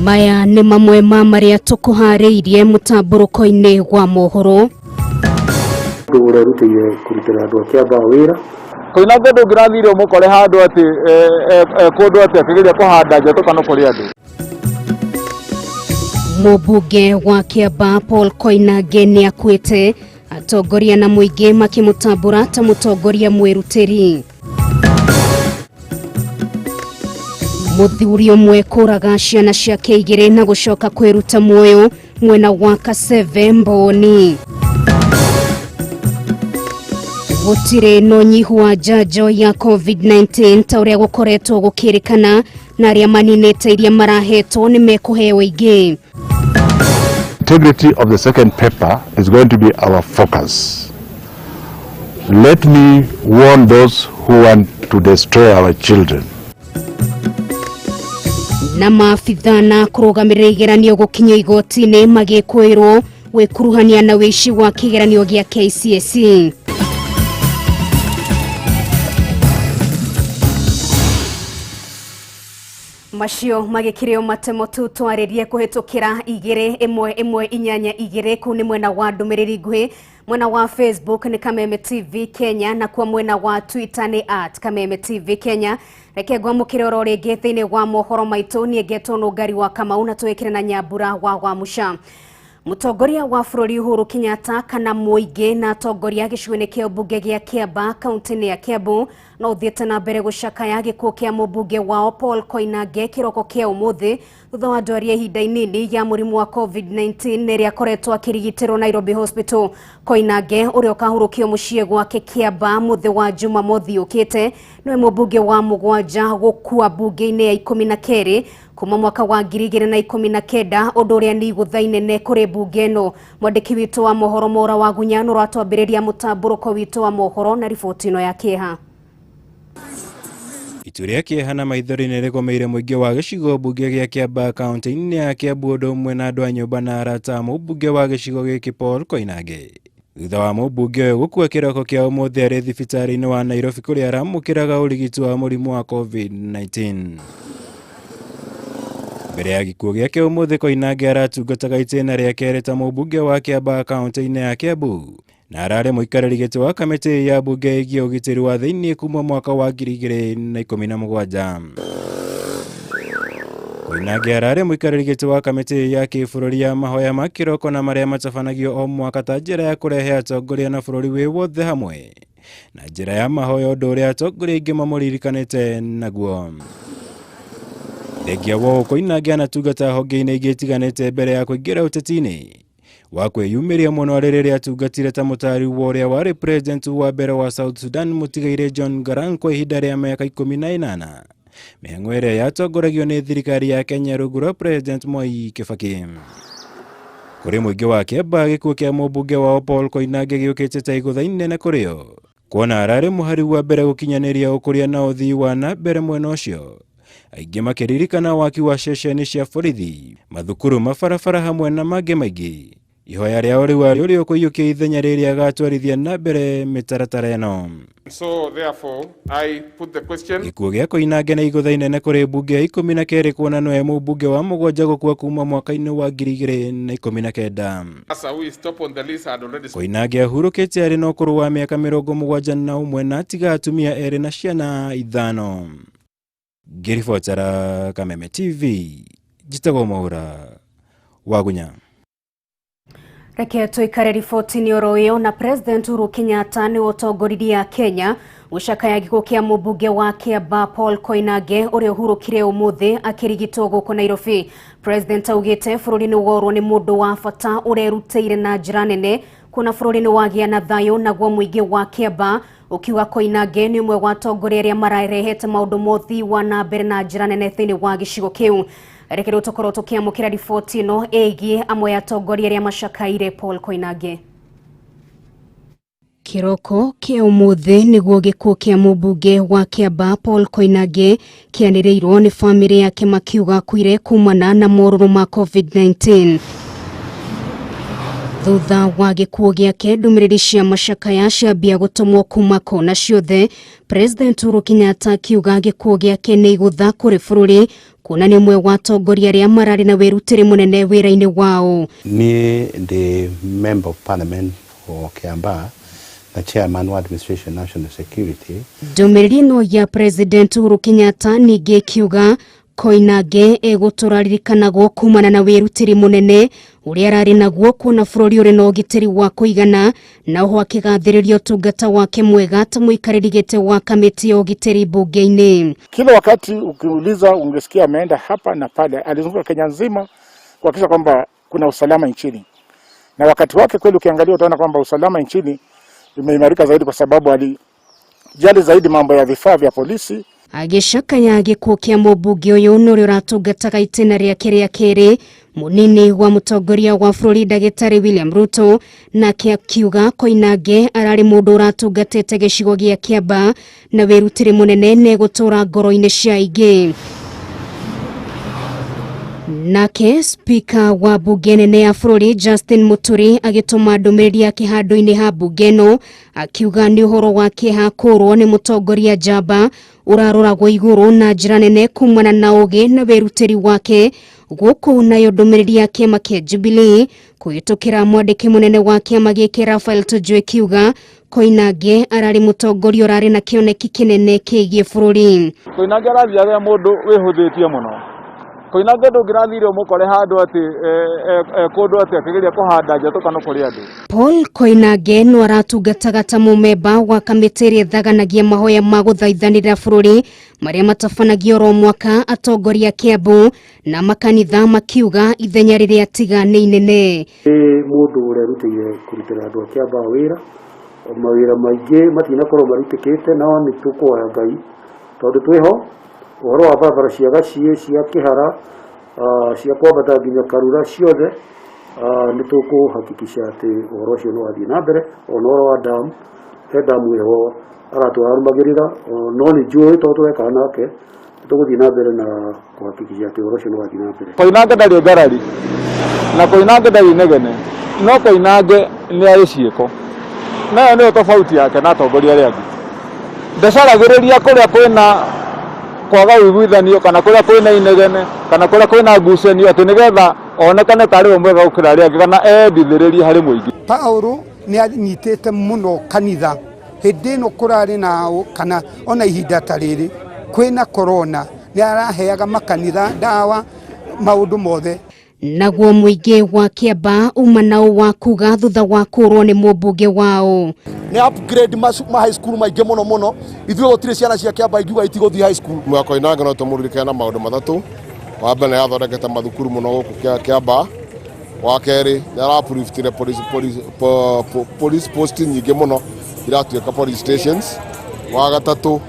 Maya nĩ mamwe ma marĩa tũkũharĩirie mũtambũrũko-inĩ wa mohoro. Ũndũ ũrerutĩire kũrutĩra andũ a Kĩambaa wĩra. Koinange ndũngĩrathire ũmũkore handũ atĩ kũndũ atĩ akĩgeria kũhanda njatũkano kũrĩ andũ. Mũmbunge wa Kĩambaa Paul Koinange nĩ akuĩte, atongoria na mũingĩ makĩmũtambũra ta mũtongoria mwĩrutĩri. Mũthuri ũmwe kũraga ciana ciake igĩrĩ na gũcoka kwĩruta muoyo mwena wa Kaseve Mboni. Gũtirĩ na ũnyihu wa njanjo ya COVID-19 ta ũrĩa gũkoretwo gũkĩrĩkana na arĩa maninĩte iria marahetwo nĩ mekũheo ingĩ. Integrity of the second paper is going to be our focus. Let me warn those who want to destroy our children. Na maabitha na kũrũgamĩrĩra igeranio gũkinya igoti-inĩ magĩkũĩrwo gwĩkuruhania na wĩici wa kĩgeranio gĩa KCSE. Macio magĩkĩrĩo matemo tu twarĩrie kũhĩtũkĩra 2 1 1 8 2 kũu nĩ mwena wa ndũmĩrĩri nguhĩ, mwena wa Facebook nĩ Kameme TV Kenya, na kwa mwena wa Twitter nĩ at Kameme TV Kenya. Reke ngwamũkĩre oro rĩngĩ thĩinĩ wa mohoro maitũ. Niĩ ngetwo Nũngari wa Kamau na twĩkĩre na Nyambura wa Wamuca. Mũtongoria wa bũrũri Uhuru Kenyatta kana mũingĩ na atongoria gĩcigo-inĩ kĩa ũmbunge gĩa Kĩamba kaunti-inĩ ya Kiambu no ũthiĩte na mbere gũcakaya gĩkuũ kĩa mũmbunge wao Paul Koinange kĩroko kĩa ũmũthĩ thutha wa ndwari ya ihinda inini ya mũrimũ wa COVID-19 ĩrĩa akoretwo akĩrigitĩrwo Nairobi Hospital. Koinange ũrĩa ũkahurũkio mũciĩ gwake Kĩamba mũthĩ wa Jumamothi yũkĩte nĩwe mũmbunge wa mũgwanja gũkua mbunge-inĩ ya 12 kuma mwaka wa 2019, ũndũ ũrĩa nĩ igũtha inene kũrĩ mbunge ĩno. Mwandĩki witũ wa mohoro Mora wa Gunya nĩ ũratwambĩrĩria mũtambũrũko witũ wa mohoro na riboti ĩno ya kĩeha. Itu rĩa kĩeha na maithori nĩ rĩgomeire mũingĩ wa gĩcigo mbunge gĩa Kĩambaa kaunti-inĩ ya Kiambu, ũndũ ũmwe na andũ a nyũmba na arata a mũmbunge wa gĩcigo gĩkĩ Paul Koinange. Thutha wa mũmbunge ũyũ gũkua kĩroko kĩa ũmũthĩ arĩ thibitarĩ-inĩ wa Nairobi kũrĩa aramũkĩraga ũrigiti wa mũrimũ wa COVID-19. Mbere ya gĩkuũ gĩake ũmũthĩ, Koinange aratungataga itĩna rĩa kerĩ ta mũmbunge wa Kĩambaa kaunti-inĩ ya Kiambu na ararĩ mũikarĩri gĩtĩ wa kamĩtĩ ya mbunge ĩgiĩ ũgitĩri wa thĩinĩ kuma mwaka wa 2017. Koinange ararĩ mũikarĩri gĩtĩ wa kamĩtĩ ya kĩbũrũri ya mahoya ma kĩroko na marĩa matabanagio o mwaka ta njĩra ya kũrehe atongoria na bũrũri wĩ wothe hamwe na njĩra ya mahoya, ũndũ ũrĩa atongoria aingĩ mamũririkanĩte naguo. Thengia wa ũũ, Koinange anatungata honge-inĩ ingĩ itiganĩte mbere ya kũingĩra ũteti-inĩ wa kwĩyumĩria mũno arĩ rĩrĩa atungatire ta mũtari wa ũrĩa warĩ president wa mbere wa South Sudan mũtigaire John Garang kwa ihinda rĩa mĩaka 18, mĩhang'o ĩrĩa yatongoragio nĩ thirikari ya Kenya rungu rwa President Mwai Kibaki. Kũrĩ mũingĩ wa Kĩamba, gĩkuũ kĩa mũmbunge wao Paul Koinange gĩũkĩte ta igũtha inene kũrĩ o, kuona ararĩ mũhari wa mbere gũkinyanĩria ũkũria na ũthii wa na mbere mwena ũcio, aingĩ makĩririkana waki wa ceceni cia borithi, mathukuru, mabarabara hamwe na mangĩ maingĩ. Ihoya rĩao rĩu arĩ ũrĩa ũkũiyũkia ithenya rĩrĩa agatwarithia na mbere mĩtaratara ĩno. So therefore, I put the question. Gĩkuũ gĩa Koinange na igũtha inene kũrĩ mbunge ya 12, kuona nĩwe mũmbunge wa mũgwanja gũkua kuma mwaka-inĩ wa 2019. Asa, who is top on the list, had already Koinange ahurũkĩte arĩ na ũkũrũ wa mĩaka 71 na atiga atumia erĩ na ciana 5. Ngĩribotera Kameme TV, njĩtagwo Mwaũra Wagunya. Reke tuikare riboti-inĩ oro ĩyo. Na President Uhuru Kenyatta nĩwe ũtongoririe Kenya gũcakaya gĩkuũ kĩa mũmbunge wa Kĩamba Paul Koinange ũrĩa ũhurũkire ũmũthĩ akĩrigitwo gũkũ Nairobi. President augĩte bũrũri nĩ worwo nĩ mũndũ wa bata ũrerutĩire na njĩra nene kuona bũrũri nĩ wagĩa na thayũ, naguo mũingĩ wa Kĩamba ũkiuga Koinange nĩ ũmwe wa atongoria arĩa mararehete maũndũ ma ũthii wa na mbere na njĩra nene thĩinĩ wa gĩcigo kĩu. Reke rĩu tũkorwo tũkĩamũkĩra riboti ĩno ĩgiĩ amwe atongoria arĩa macakaire Paul Koinange. Kĩroko kĩa ũmũthĩ nĩguo gĩkuũ kĩa mũmbunge wa Kĩamba Paul Koinange kĩanĩrĩirwo nĩ bamĩrĩ yake, makiuga akuire kumana na morũrũ ma COVID-19. Thutha wa gĩkuũ gĩake ndũmĩrĩri cia macakaya ciambia gũtũmwo kuma kona ciothe. President Uhuru Kenyatta akiuga gĩkuũ gĩake nĩ igũtha kũrĩ bũrũri kuona nĩ ũmwe wa atongoria arĩa mararĩ na wĩrutĩri mũnene wĩra-inĩ wao. Niĩ ndĩ Member of Parliament for Kiambaa na Chairman wa Administration National Security. Ndũmĩrĩri ĩno ya President Uhuru Kenyatta ningĩ ĩkiuga Koinange egũtũra ririkanagwo kumana na wĩrutĩri mũnene ũrĩa ararĩ naguo kuona bũrũri ũrĩ na ũgitĩri wa kũigana, na oho akĩgathĩrĩria ũtungata wake mwega ta mũikarĩri gĩtĩ wa kamĩtĩ ya ũgitĩri mbunge-inĩ. Kila wakati ukiuliza ungesikia ameenda hapa na pale, alizunguka Kenya nzima kuhakikisha kwamba kuna usalama nchini, na wakati wake kweli ukiangalia utaona kwamba usalama nchini imeimarika zaidi kwa sababu alijali zaidi mambo ya vifaa vya polisi. Agĩcakaya gĩkuũ kĩa mũmbunge ũyũ na ũrĩa ũratungataga itĩna rĩake rĩa kerĩ, mũnini wa mũtongoria wa bũrũri ndagĩtarĩ William Ruto nake akiuga Koinange ararĩ mũndũ ũratungatĩte gĩcigo gĩa Kiambaa na wĩrutĩri mũnene na egũtũra ngoro-inĩ cia aingĩ. Nake spika wa bunge nene ya bũrũri Justin Muturi agĩtũma ndũmĩrĩri yake handũ-inĩ ha bunge ĩno akiuga nĩ ũhoro wa kĩeha kũrwo nĩ mũtongoria njamba ũraroragwo igũrũ na njĩra nene kumana na ũgĩ na wĩrutĩri wake. Gũkũ nayo ndũmĩrĩri ya kĩama kĩa Jubilee kũhĩtũkĩra mwandĩki mũnene wa kĩama gĩkĩ Raphael Tuju ĩkiuga Koinange ararĩ mũtongoria ũrarĩ na kĩoneki kĩnene kĩgiĩ bũrũri. Koinange arathiaga mũndũ wĩhũthĩtie mũno. Koinange ndũngĩrathire ũmũkore handũ atĩ kũndũ atĩ akĩgeria kũhanda njatũkano kũrĩ andũ. Paul Koinange no aratungataga ta mũmemba wa kamĩtĩ ĩrĩa ĩthaganagia mahoya ma gũthaithanĩra bũrũri marĩa matabanagio oro mwaka atongoria Kiambu na makanitha makiuga ithenya rĩrĩa tiga nĩ inene. Nĩ mũndũ ũrerutĩire kũrutĩra andũ a Kiambaa wĩra, mawĩra maingĩ matinakorwo marutĩkĩte, no nĩ tũkũhoya Ngai tondũ twĩho ũhoro wa barabara cia Gaciĩ, cia Kĩhara, cia kwambata nginya Karura ciothe, nĩ tũkũhakikisha atĩ ũhoro ũcio nĩ wathiĩ na mbere. Ona ũhoro wa damu, he damu ĩho aratwarũmagĩrĩra, no nĩ njũĩ tondũ tũrekaga nake, tũgũthiĩ na mbere na kũhakikisha atĩ ũhoro ũcio nĩ wathiĩ na mbere. Koinange ndarĩ ngarari na Koinange ndarĩ inegene, no Koinange nĩ arĩ ciĩko, nayo nĩyo tofauti yake na atongoria arĩa angĩ. Ndacaragĩrĩria kũrĩa kwĩna kwaga ũiguithanio kana kũrĩa kwĩna inegene kana kũrĩa kwĩna ngucanio atĩ nĩgetha onekane tarĩ we mwega gũkĩra arĩa angĩ kana endithĩrĩrie harĩ mũingĩ. Paulo nĩ anyitĩte mũno kanitha hĩndĩ ĩno kũrarĩ na kana ona ihinda ta rĩrĩ kwĩna corona, nĩ araheaga makanitha ndawa maũndũ mothe. Naguo mũingĩ wa Kiambaa uma nao wa kuga thutha wa kũrwo nĩ mũmbunge wao. Nĩ upgrade ma high school maingĩ mũno mũno, ithuĩ gũtirĩ ciana cia Kiambaa ingiuga itigũthiĩ high school. Mwaka Koinange no tũmũririkane na maũndũ matatũ. Wa mbere nĩ athondekete mathukuru mũno gũkũ Kiambaa. Wa kerĩ nĩ araprooftire police post nyingĩ mũno iratuĩka police stations. Wa gatatũ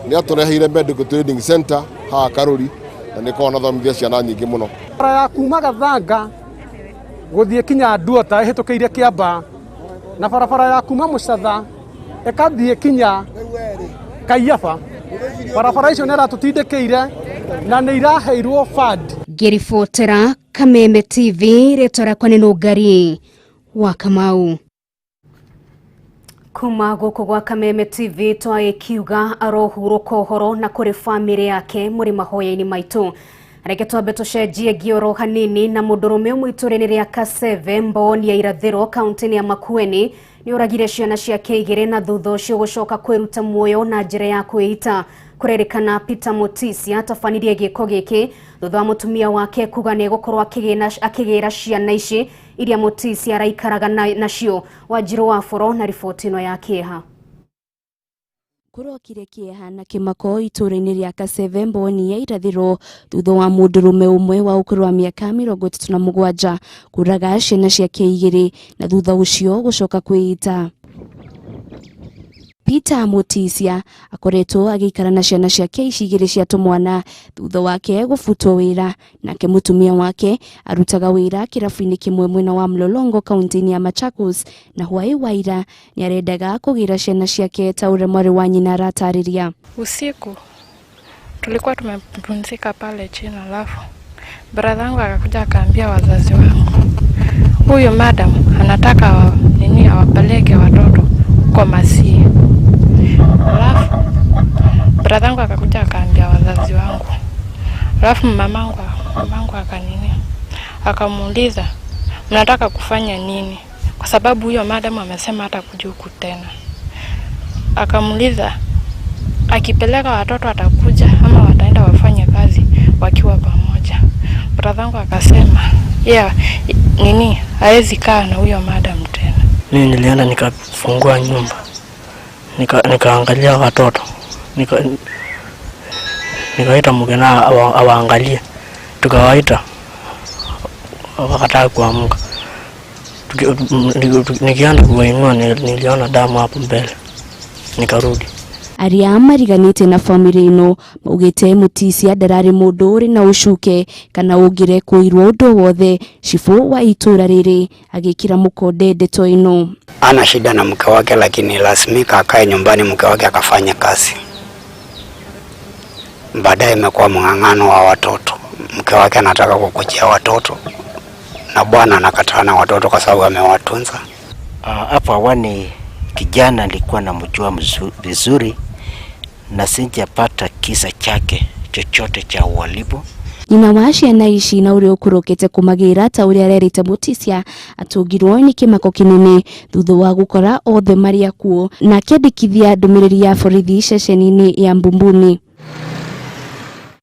nĩ atũreheire medical training center haha Karuri na nĩ koragwo na thomithia ciana nyingĩ mũno. Barabara ya kuma Gathanga gũthiĩ kinya Nduota ĩhĩtũkĩire Kiambaa, na barabara ya kuma Mũcatha ĩkathiĩ kinya Kaiyaba. Barabara icio nĩ iratũtindĩkĩire na nĩ iraheirwo fund. Ngĩribotera Kameme TV, rĩtwa rĩakwa nĩ Nũngari wa Kamau. Kuma gũkũ gwa Kameme TV twagĩkiuga arohurũka ũhoro na kũrĩ bamĩrĩ yake mũrĩ mahoya-inĩ maitũ. Reke twambe tũcenjie ngioro hanini na mũndũrũme ũmwe itũũra-inĩ rĩa Kaseve Mboni ya Irathĩro kaunti-inĩ ya Makueni nĩ oragire ciana ciake igĩrĩ na thutha ũcio gũcoka kwĩruta muoyo na njĩra ya kwĩita. Kũrerĩkana Peter Mutisia atabanirie gĩko gĩkĩ thutha wa mũtumia wake kuga nĩ egũkorwo akĩgĩra ciana ici iria Mutisia araikaraga nacio. Wanjirũ wa Boro na riboti ĩno ya kĩeha. Kũrokire kĩeha na kĩmako itũũra-inĩ rĩa Kaseve Mboni ya Irathĩro thutha wa mũndũrũme ũmwe wa ũkũrũ wa mĩaka 37 kũraga ciana ciake igĩrĩ na thutha ũcio gũcoka kwĩita. Peter Mutisia akoretwo agĩikara na ciana ciake ici igĩrĩ cia tũmwana thutha wake gũbutwo wĩra, nake mũtumia wake arutaga wĩra kĩrabu-inĩ kĩmwe mwena wa Mlolongo kaunti-inĩ ya Machakos, na hwaĩ wa ira nĩarendaga kũgĩra ciana ciake ta ũrĩa mwarĩ wa nyina aratarĩria. Usiku tulikuwa tumepumzika pale chini, alafu Brother yangu akakuja akaambia wazazi wangu, huyu madam anataka nini awapeleke watoto huko Masii. Alafu brother yangu akakuja akaambia wazazi wangu, alafu mamangu akanini akamuuliza mnataka kufanya nini, kwa sababu huyo madam amesema hatakuja huku tena. Akamuuliza akipeleka watoto atakuja ama wataenda wafanye kazi wakiwa pamoja. Brother yangu akasema yeah, nini haezi kaa na huyo madam tena. Mimi nilienda nikafungua nyumba, nikaangalia watoto, nikaita mgeni awaangalie, tukawaita wakataka kuamka. Nikianza kuwainua niliona damu hapo mbele, nikarudi. Aria mariganite na family ino maugite Mutisia ndarari mundu uri na ucuke kana ungire kuirwo undu wothe. Cibu wa itura riri agikira mukonde ndeto ino. Ana shida na mke wake, lakini lazimika akae nyumbani, mke wake akafanya kazi. Baadaye imekuwa mng'ang'ano wa watoto, mke wake anataka kukujia watoto na bwana anakataa na watoto kwa sababu amewatunza. Hapo awali kijana alikuwa namjua vizuri na sijapata kisa chake chochote cha uhalifu. Nyina wa ciana ici na uria ukurukite kumagira ta uria arerite Mutisia atungirwo ni kimako kinene thutha wa gukora othe mari akuo na akiandikithia ndumiriri ya borithi ceceni-ini ya Mbumbuni.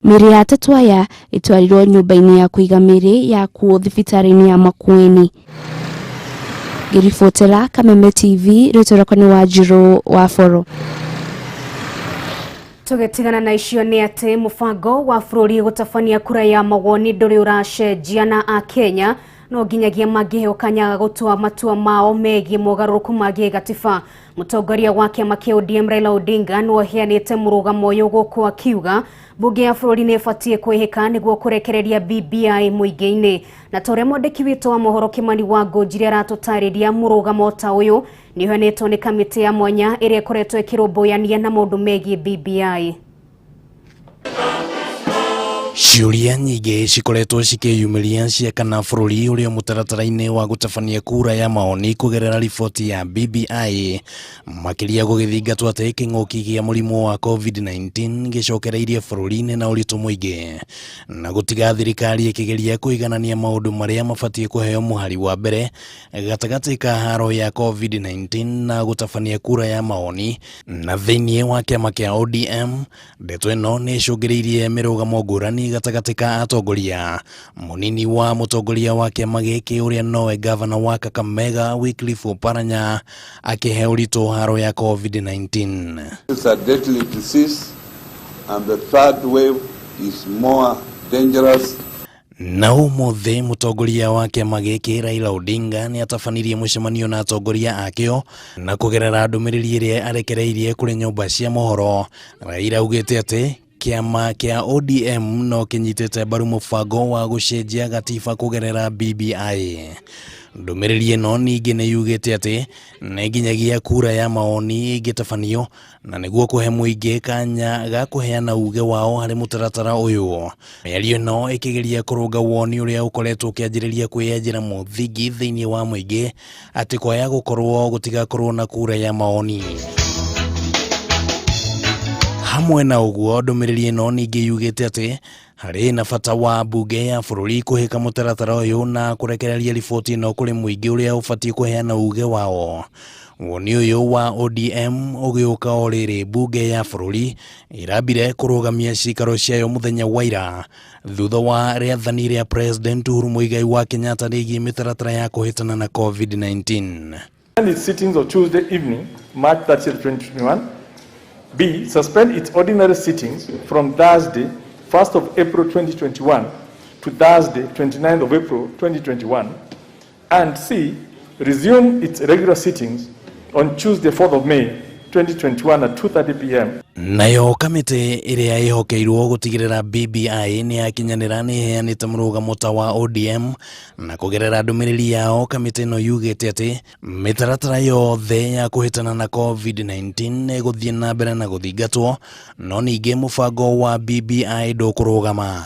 Mĩĩrĩ ya atatu aya ĩtwarirwo nyũmba-inĩ ya kũiga mĩĩrĩ ya kuo thibitarĩ-inĩ ya Makueni. Ngĩribotera Kameme TV, rĩtwa rĩakwa nĩ Wanjirũ wa Boro. Tũgĩtigana na icio nĩ atĩ mũbango wa bũrũri gũtabania kura ya mawoni ndũrĩ ũracenjia na akenya no nginyagia mangĩheo kanya ga gũtua matua mao megiĩ mogarũrũku ma gĩgatiba. Mũtongoria wa kĩama kĩa ODM Raila Odinga nĩwe ũheanĩte mũrũgamo ũyũ gũkũ akiuga mbunge ya bũrũri nĩ ĩbatiĩ kwĩhĩka nĩguo kũrekereria BBI mũingĩ-inĩ. Na ta ũrĩa mwandĩki witũ wa mohoro Kimani wa Ngũnjiri aratũtarĩria, mũrũgamo ta ũyũ nĩ ũheanĩtwo nĩ kamĩtĩ ya mwanya ĩrĩa ĩkoretwo ĩkĩrũmbũyania na maũndũ megiĩ BBI. Ciũria nyingĩ cikoretwo cikĩyumĩria cia kana bũrũri ũrĩ mũtaratara-inĩ wa gũtabania kura ya maoni kũgerera riboti ya BBI, makĩria gũgĩthingatwo atĩ kĩng'ũki gĩa mũrimũ wa COVID-19 gĩcokereirie bũrũri-inĩ na ũritũ mũingĩ, na gũtiga thirikari ĩkĩgeria kũiganania maũndũ marĩa mabatiĩ kũheo mũhari wa mbere gatagatĩ ka haro ya COVID-19 na gũtabania kura ya maoni. Na thĩinĩ wa kĩama kĩa ODM, ndeto ĩno nĩ ĩcũngĩrĩirie mĩrũgamo ngũrani gatagatĩ ka atongoria. Mũnini wa mũtongoria wa kĩama gĩkĩ ũrĩa nowe gavana wa Kakamega Wycliffe Oparanya akĩhe ũritũ haro ya COVID-19. It's a deadly disease and the third wave is more dangerous. Na ũmũthĩ mũtongoria wa kĩama gĩkĩ Raila Odinga nĩ atabanirie mũcemanio na atongoria akĩo na kũgerera ndũmĩrĩri ĩrĩa arekereirie kũrĩ nyũmba cia mohoro. Raila augĩte atĩ kĩama kĩa ODM no kĩnyitĩte mbaru mũbango wa gũcenjia gatiba kũgerera BBI. Ndũmĩrĩri ĩno ningĩ nĩ yugĩte atĩ nĩ nginyagia kura ya maoni ĩngĩtabanio na nĩguo kũhe mũingĩ kanya ga kũheana uge wao harĩ mũtaratara ũyũ. Mĩario ĩno ĩkĩgeria kũrũnga woni ũrĩa ũkoretwo ũkĩanjĩrĩria kwĩyenjera mũthingi thĩinĩ wa mũingĩ atĩ kwaya gũkorwo gũtigakorwo na kura ya maoni. Hamwe na ũguo, ndũmĩrĩri ĩno ningĩ yugĩte atĩ harĩ na bata wa mbunge ya bũrũri kũhĩka mũtaratara ũyũ na kũrekereria riboti ĩno kũrĩ mũingĩ ũrĩa ũbatiĩ kũheana uge wao. Woni ũyũ wa ODM ũgĩũka o rĩrĩ mbunge ya bũrũri ĩrambire kũrũgamia ciikaro ciayo mũthenya wa ira thutha wa rĩathani rĩa President Uhuru Muigai wa Kenyatta rĩgiĩ mĩtaratara ya kũhĩtana na COVID-19. Its sittings of Tuesday evening, March 30, 2021. B. Suspend its ordinary sittings from Thursday, 1st of April 2021 to Thursday, 29th of April 2021. And C. Resume its regular sittings on Tuesday, 4th of May 2021 at 2:30 p.m. Nayo kamĩtĩ ĩrĩa ĩhokeirwo gũtigĩrĩra BBI nĩ yakinyanĩra nĩ ĩheanĩte mũrũgamo ta wa ODM na kũgerera ndũmĩrĩri yao kamĩtĩ ĩno yugĩte atĩ mĩtaratara yothe ya kũhĩtana na COVID-19 nĩ ĩgũthiĩ na mbere na gũthingatwo, no ningĩ mũbango wa BBI ndũkũrũgama.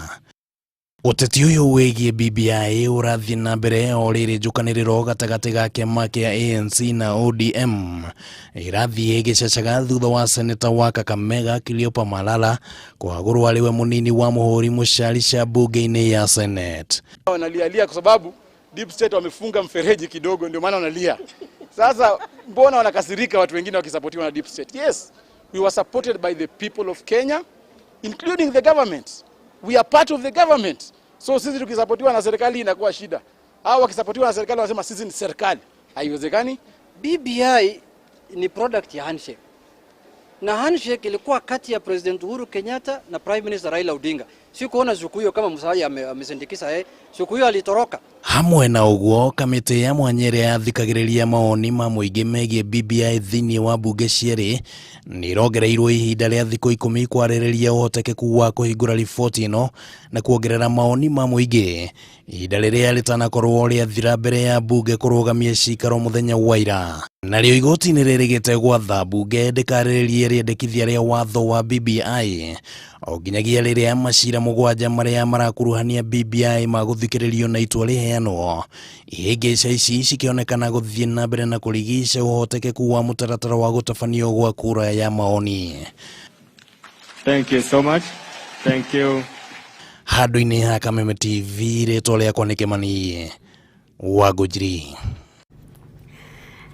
Ũteti ũyũ wĩgiĩ BBI ũrathiĩ na mbere o rĩrĩ njũkanĩrĩro gatagatĩ ga kĩama kĩa ANC na ODM ĩrathiĩ ĩgĩcacaga thutha wa seneta wa Kakamega Cleopa Malala kũhagũrwo arĩ we mũnini wa mũhũri mũcarica mbunge-inĩ ya Senate. Wanalialia kwa sababu deep state wamefunga mfereji kidogo, ndio maana wanalia. Sasa mbona wanakasirika watu wengine wakisapotiwa na deep state? Yes, we were supported by the people of Kenya, including the government. We are part of the government. So sisi tukisapotiwa na serikali inakuwa shida. Hao wakisapotiwa na serikali wanasema sisi ni serikali. Haiwezekani. BBI ni product ya handshake. Na handshake ilikuwa kati ya President Uhuru Kenyatta na Prime Minister Raila Odinga. Sikuona siku hiyo kama Musalia amesindikiza yeye. Siku hiyo alitoroka. Hamwe na ũguo kamĩtĩ ya mwanya ĩrĩa yathikagĩrĩria mawoni ma mũingĩ megiĩ BBI thĩinĩ wa mbunge cierĩ nĩ ĩrongereirwo ihinda rĩa thikũ 10 kwarĩrĩria ũhotekeku wa kũhingũra riboti ĩno na kuongerera mawoni ma mũingĩ ihinda rĩrĩa rĩtanakorwo rĩathira mbere ya mbunge kũrũgamia cikaro mũthenya wa ira. Narĩo igoti nĩ rĩrĩgĩte gwatha mbunge ndĩkarĩrĩrie rĩendekithia rĩa watho wa BBI o nginyagia rĩrĩa macira 7 marĩa marakuruhania BBI magũthikĩrĩrio na itua rĩheanwo. Ihĩngĩca ici cikĩonekana gũthiĩ na mbere na kũrigica ũhotekeku wa mũtaratara wa gũtabanio gwa kura ya maoni. Thank you so much. Thank you. Handũ-inĩ ha Kameme TV, rĩtwa rĩakwa nĩ Kĩmani wa Ngũnjiri.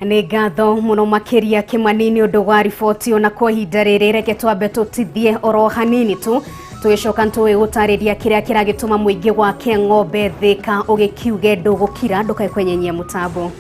Nĩ ngatho mũno makĩria Kĩmani nĩ ũndũ wa riboti ona kwa ihinda rĩrĩ reke twambe tũtithie oro hanini tu tũgĩcoka nĩtũgũtarĩria kĩrĩa kĩragĩtũma mũingĩ wa Kĩang'ombe Thĩka ũgĩkiuge ndũgũkira ndũkae kwenyenyia mũtambo.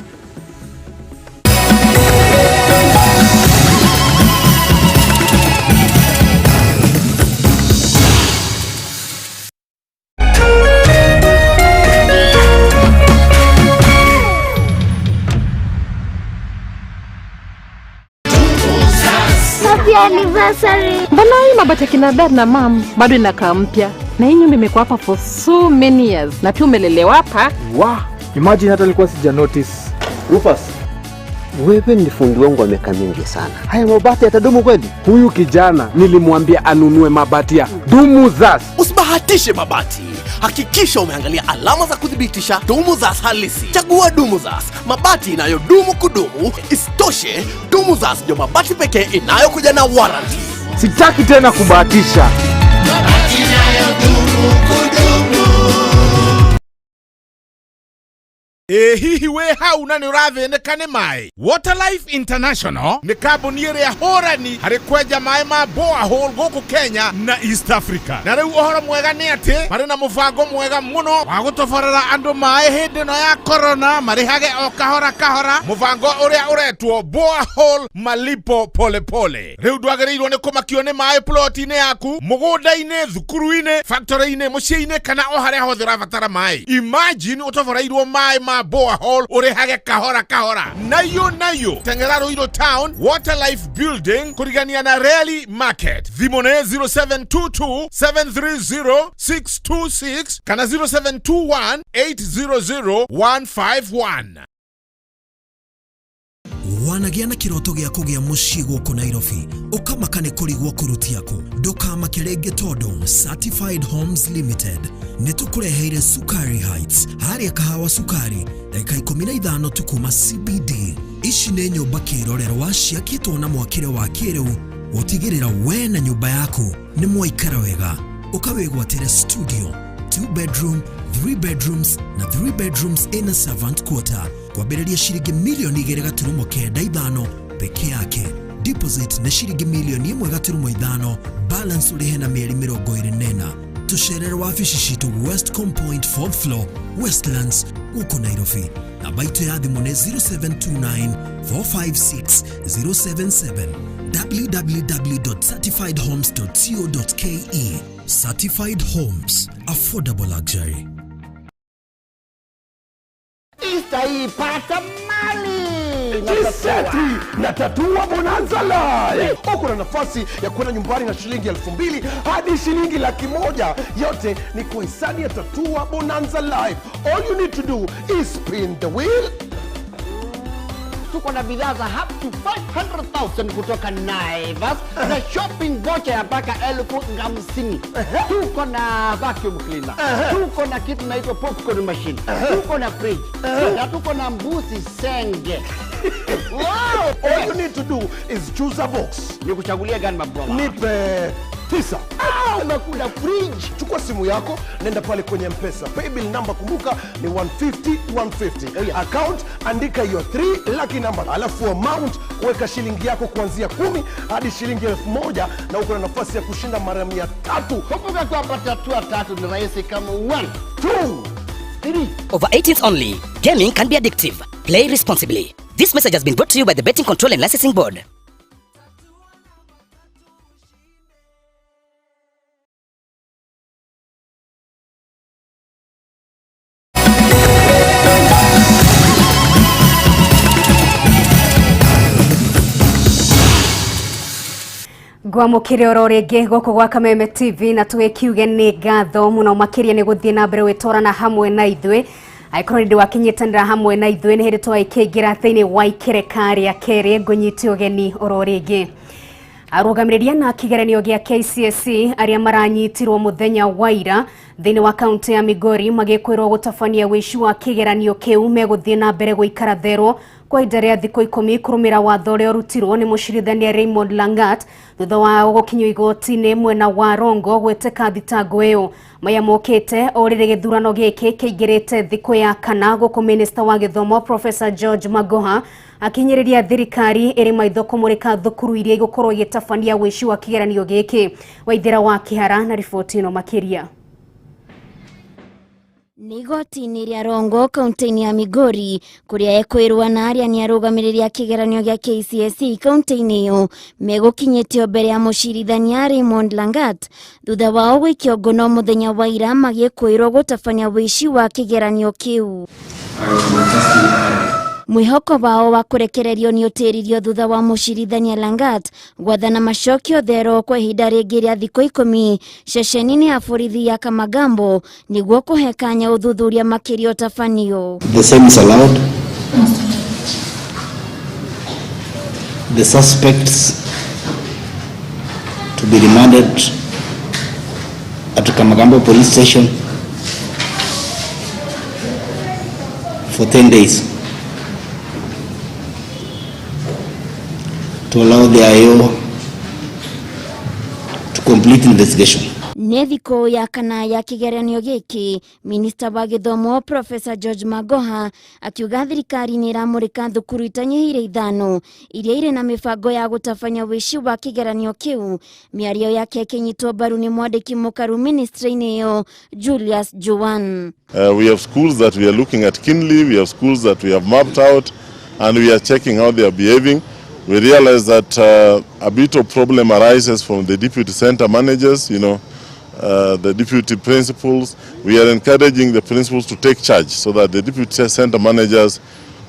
Anniversary. Mbona hii mabati kina dad na mam bado inakaa mpya na hii nyumba imekuwa hapa for so many years na pia umelelewa hapa. Wow, imagine hata nilikuwa sija notice. Rufus, wewe ni fundi wangu wa miaka mingi sana. Haya mabati yatadumu kweli? Huyu kijana nilimwambia anunue mabati ya Dumuzas. Usibahatishe mabati. Hakikisha umeangalia alama za kudhibitisha Dumuzas halisi. Chagua Dumuzas, mabati inayodumu kudumu. Isitoshe, Dumuzas ndio mabati pekee inayokuja na warranty. Sitaki tena kubahatisha. Mabati inayodumu kudumu. Hihi we hau na nĩ ũrathĩnĩka nĩ maĩ. Waterlife International nĩ kambuni ĩrĩa hũrani harĩ kwenja maĩ ma borehole gũkũ Kenya na East Africa. Na rĩu ũhoro mwega nĩ atĩ marĩ na mũbango mwega mũno wa gũtoborera andũ maĩ hĩndĩ ĩno ya corona marĩhage o kahora kahora, mũbango ũrĩa ũretwo borehole malipo pole pole. Rĩu ndwagĩrĩirwo nĩ kũmakio nĩ maĩ ploti-inĩ yaku, mũgũnda-inĩ, thukuru-inĩ, factory-inĩ, mũciĩ-inĩ kana o harĩa hothe ũrabatara maĩ. Imagine ũtoboreirwo maĩ ma borehole ũrĩhage kahora kahora. Nayo nayo tengera Ruiru Town Waterlife Building kũrigania na Rally Market. Thimũ nĩ 0722 730 626 kana 0721 800 151. Wanagĩa na kĩroto gĩa kũgĩa mũciĩ gũkũ Nairobi ũkamaka nĩ kũrigwo kũrutia kũ ndũkamake rĩngĩ tondũ Certified Homes Limited nĩ tũkũreheire Sukari Heights harĩa Kahawa Sukari ndagĩka 15 tu kuma CBD. Ici nĩ nyũmba kĩrorerwa ciakĩtwo na mwakĩre wa kĩrĩu gũtigĩrĩra we na nyũmba yaku nĩ mwaikara wega. Ũkawĩgwatĩre studio, 2 bedroom, 3 bedrooms na 3 bedrooms in a servant quarter kwambĩrĩria ciringi milioni 2.95 peke yake. Deposit nĩ ciringi milioni 1.5, balance ũrĩhe na mĩeri 24. Tũcerere wabici citũ Westcom Point 4th floor, Westlands gũkũ Nairobi. Namba itũ ya thimũ nĩ 0729 456 077. www.certifiedhomes.co.ke. Certified Homes, affordable luxury. Itaipata mali Kiseti na Tatua Bonanza Live. Uko na nafasi ya kwenda nyumbani na shilingi 2000 hadi shilingi 100,000. Yote ni kwa hisani ya Tatua Bonanza Live. All you need to do is spin the wheel Tuko na bidhaa za up to 500,000 kutoka Naivas na shopping voucher ya mpaka 50,000. Tuko na vacuum cleaner, tuko na kitu naitwa popcorn machine, tuko na fridge na tuko na mbuzi senge. Wow! All you need to do is choose a box. Nikuchagulie gani mabwana? Nipe 9. Ah, umekula fridge. Chukua simu yako, nenda pale kwenye Mpesa. Paybill number kumbuka ni 150 150. Account andika hiyo 3 lucky number. Alafu amount weka shilingi yako kuanzia 10 hadi shilingi 1000 na uko na nafasi ya kushinda mara 300. Kumbuka kwamba tatua tatu ni rahisi kama 1 2 3. Over 18s only. Gaming can be addictive. Play responsibly. This message has been brought to you by the Betting Control and Licensing Board. Ngwamũkĩre oro rĩngĩ gũkũ gwa Kameme TV na tũgĩkiuge nĩ ngatho mũno makĩria nĩ gũthiĩ na mbere gwĩtwarana hamwe na ithuĩ. Angĩkorwo nĩ wakinyitanĩra hamwe na ithuĩ nĩ hĩndĩ twaikĩingĩra thĩinĩ wa ikereka rĩa kerĩ, ngũnyite ũgeni oro rĩngĩ. Arũgamĩrĩri ana a kĩgeranio gĩa KCSE arĩa maranyitirwo mũthenya wa ira thĩinĩ wa kaunti ya Migori magĩkwĩrwo gũtabania wĩici wa kĩgeranio kĩu megũthiĩ na mbere gũikara therwo kwa ihinda rĩa thikũ 10 kũrũmĩrĩra watho ũrĩa ũrutirwo nĩ mũcirithania Raymond Langat thutha wa gũkinyio igoti-inĩ mwena wa Rongo gwĩtĩka thitango ĩyo. Maya mokĩte o rĩrĩ gĩthurano gĩkĩ kĩingĩrĩte thikũ ya kana gũkũ minista wa gĩthomo Professor George Magoha akinyĩrĩria thirikari ĩrĩ maitho kũmũrĩka thukuru iria igũkorwo igĩtabania wĩici wa kĩgeranio gĩkĩ. Waithĩra wa Kĩhara na riboti ĩno makĩria. Nĩ igoti-inĩ rĩa Rongo kaunti-inĩ ya Migori kũrĩa ekwĩrwo na arĩa nĩ arũgamĩrĩri a kĩgeranio gĩa KCSE kaunti-inĩ ĩyo megũkinyĩtio mbere ya mũcirithania Raymond Langat thutha wao gũikio ngono mũthenya wa ira magĩkwĩrwo gũtabania wĩici wa kĩgeranio kĩu. Mwĩhoko wao wa kũrekererio nĩ ũtĩririo thutha wa mũcirithania Langat gwathana macokio thero kwa ihinda rĩngĩ rĩa thikũ 10 ceceni-inĩ ya borithi ya Kamagambo nĩguo kũhe kanya ũthuthuria makĩria ũtabanio. The same is allowed. The suspects to be remanded at Kamagambo police station for 10 days to allow the IO to complete investigation. Nĩ thikũ ya kana ya kĩgeranio gĩkĩ, minista wa gĩthomo Professor George Magoha akiuga thirikari nĩ ĩramũrĩka thukuru itanyihĩire 5 iria irĩ na mĩbango ya gũtabania wĩici wa kĩgeranio kĩu. Mĩario yake ĩkĩnyitwo mbaru nĩ mwandĩki mũkaru ministry-inĩ ĩyo Julius Juan. We have schools that we are looking at keenly, we have schools that we have mapped out and we are checking how they are behaving. We realize that a bit of problem arises from the deputy center managers, you know, the deputy principals. We are encouraging the principals to take charge so that the deputy center managers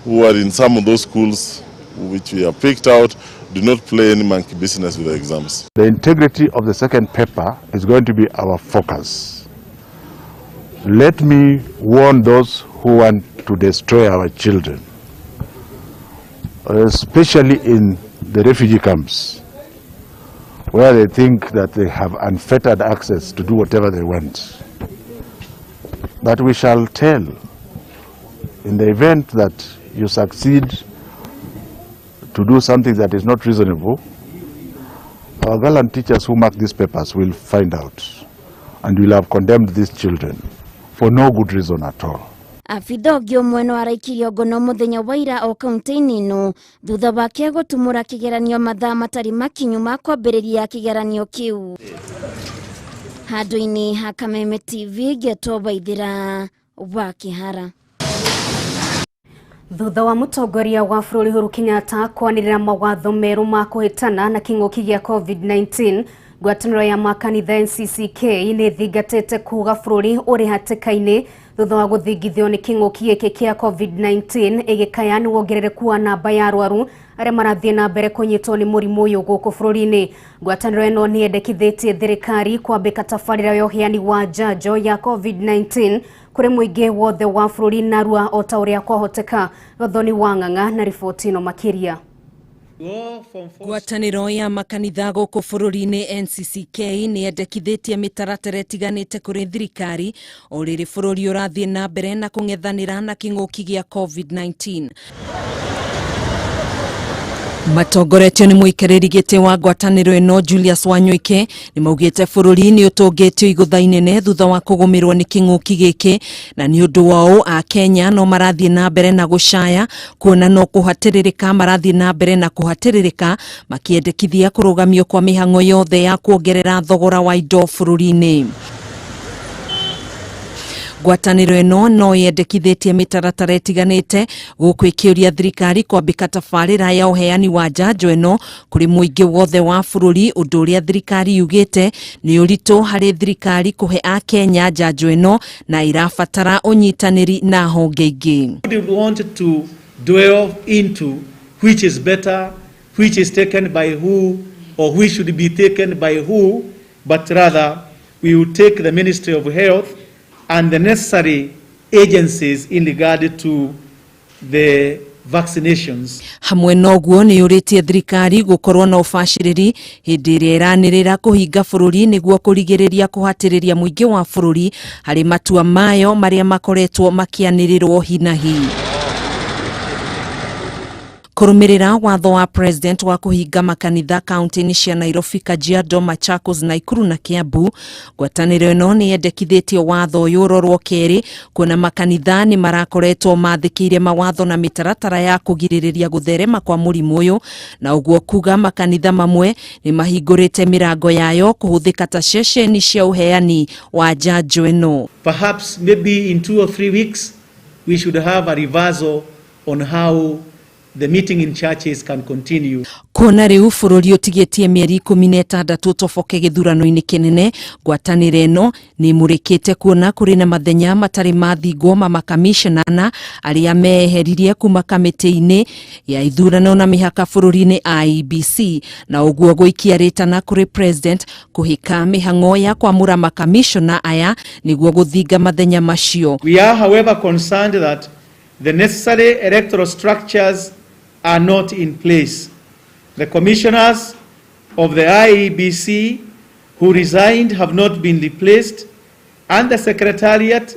who are in some of those schools which we have picked out do not play any monkey business with the exams. The integrity of the second paper is going to be our focus. Let me warn those who want to destroy our children, especially in the refugee camps, where they think that they have unfettered access to do whatever they want. But we shall tell, in the event that you succeed to do something that is not reasonable, our gallant teachers who mark these papers will find out and will have condemned these children for no good reason at all. Abitha ũngĩ ũmwe no araikirio ngono mũthenya wa ira o kaunti-inĩ ĩno thutha wake gũtumũra kĩgeranio mathaa matarĩ makinyu ma kwambĩrĩria kĩgeranio kĩu. Handũ-inĩ ha Kameme TV ngetwo Waithĩra wa Kĩhara. Thutha wa mũtongoria wa bũrũri Uhuru Kenyatta kwanĩrĩra mawatho merũ ma kũhĩtana na kĩng'ũki gĩa COVID-19 Ngwatanĩro ya makanitha NCCK nĩ ĩthingatĩte kuga bũrũri ũrĩ hatĩka-inĩ thutha wa gũthingithio nĩ kĩng'ũki gĩkĩ kĩa COVID-19, ĩgĩkaya nĩ wongerereku wa namba ya arwaru arĩa marathiĩ na mbere kũnyitwo nĩ mũrimũ ũyũ gũkũ bũrũri-inĩ. Ngwatanĩro ĩno nĩ yendekithĩtie thirikari kwambĩka tabarĩra ya ũheani wa njanjo ya COVID-19 kũrĩ mũingĩ wothe wa bũrũri narua o ta ũrĩa kwahoteka. Gathoni wa Ng'ang'a na riboti ĩno makĩria. Ngwatanĩro ya makanitha gũkũ bũrũri-inĩ NCCK nĩ yendekithĩtie mĩtaratara ĩtiganĩte kũrĩ thirikari o rĩrĩ bũrũri ũrathiĩ na mbere na kũng'ethanĩra na kĩng'ũki gĩa COVID-19. Matongoretio nĩ mũikarĩri gĩtĩ wa ngwatanĩro ĩno Julius Wanyoike nĩ maugĩte bũrũri nĩ ũtũngĩtio igũtha inene thutha wa kũgũmĩrwo nĩ kĩng'ũki gĩkĩ, na nĩ ũndũ wa ũũ Akenya no marathiĩ na mbere na gũcaya kuona no kũhatĩrĩrĩka marathiĩ na mbere na kũhatĩrĩrĩka, makĩendekithia kũrũgamio kwa mĩhang'o yothe ya kuongerera thogora wa indo bũrũri-inĩ. Ngwatanĩro ĩno no yendekithĩtie mĩtaratara ĩtiganĩte gũkũ ĩkĩũria thirikari kwambĩka tabarĩra ya ũheani wa njanjo ĩno kũrĩ mũingĩ wothe wa bũrũri, ũndũ ũrĩa thirikari yugĩte nĩ ũritũ harĩ thirikari kũhe Akenya njanjo ĩno na ĩrabatara ũnyitanĩri na honge ingĩ. We want to delve into which is better, which is taken by who, or which should be taken by who, but rather we will take the Ministry of Health and the necessary agencies in regard to the vaccinations. Hamwe noguo nĩ yũrĩtie thirikari gũkorwo na ũbacĩrĩri hĩndĩ ĩrĩa ĩranĩrĩra kũhinga bũrũri nĩguo kũrigĩrĩria kũhatĩrĩria mũingĩ wa bũrũri harĩ matua mayo marĩa makoretwo makĩanĩrĩrwo hinahi. Kũrũmĩrĩra watho wa president wa kũhinga makanitha kaunti-inĩ cia Nairobi, Kajiado, Machakos, Nakuru na Kiambu, ngwatanĩro ĩno nĩ yendekithĩtie watho ũyũ ũrorwo kerĩ kuona makanitha nĩ marakoretwo mathĩkĩire mawatho na mĩtaratara ya kũgirĩrĩria gũtherema kwa mũrimũ ũyũ, na ũguo kuga makanitha mamwe nĩ mahingũrĩte mĩrango yayo kũhũthĩka ta ceceni cia ũheani wa njanjo ĩno. Perhaps maybe in 2 or 3 weeks we should have a reversal on how the meeting in churches can continue. Kuona rĩu bũrũri ũtigĩtie mĩeri 16 toboke gĩthurano-inĩ kĩnene, ngwatanĩro ĩno nĩ ĩmũrĩkĩte kuona kũrĩ na mathenya matarĩ mathingwo ma makamishna arĩa meheririe kuma kamĩtĩ-inĩ ya ithurano na mĩhaka bũrũri-inĩ IEBC, na ũguo gũikia rĩtana kũrĩ president kũhĩka mĩhang'o ya kwamũra makamishna aya nĩguo gũthinga mathenya macio. We are however concerned that the necessary electoral structures are not in place. The commissioners of the IEBC who resigned have not been replaced, and the secretariat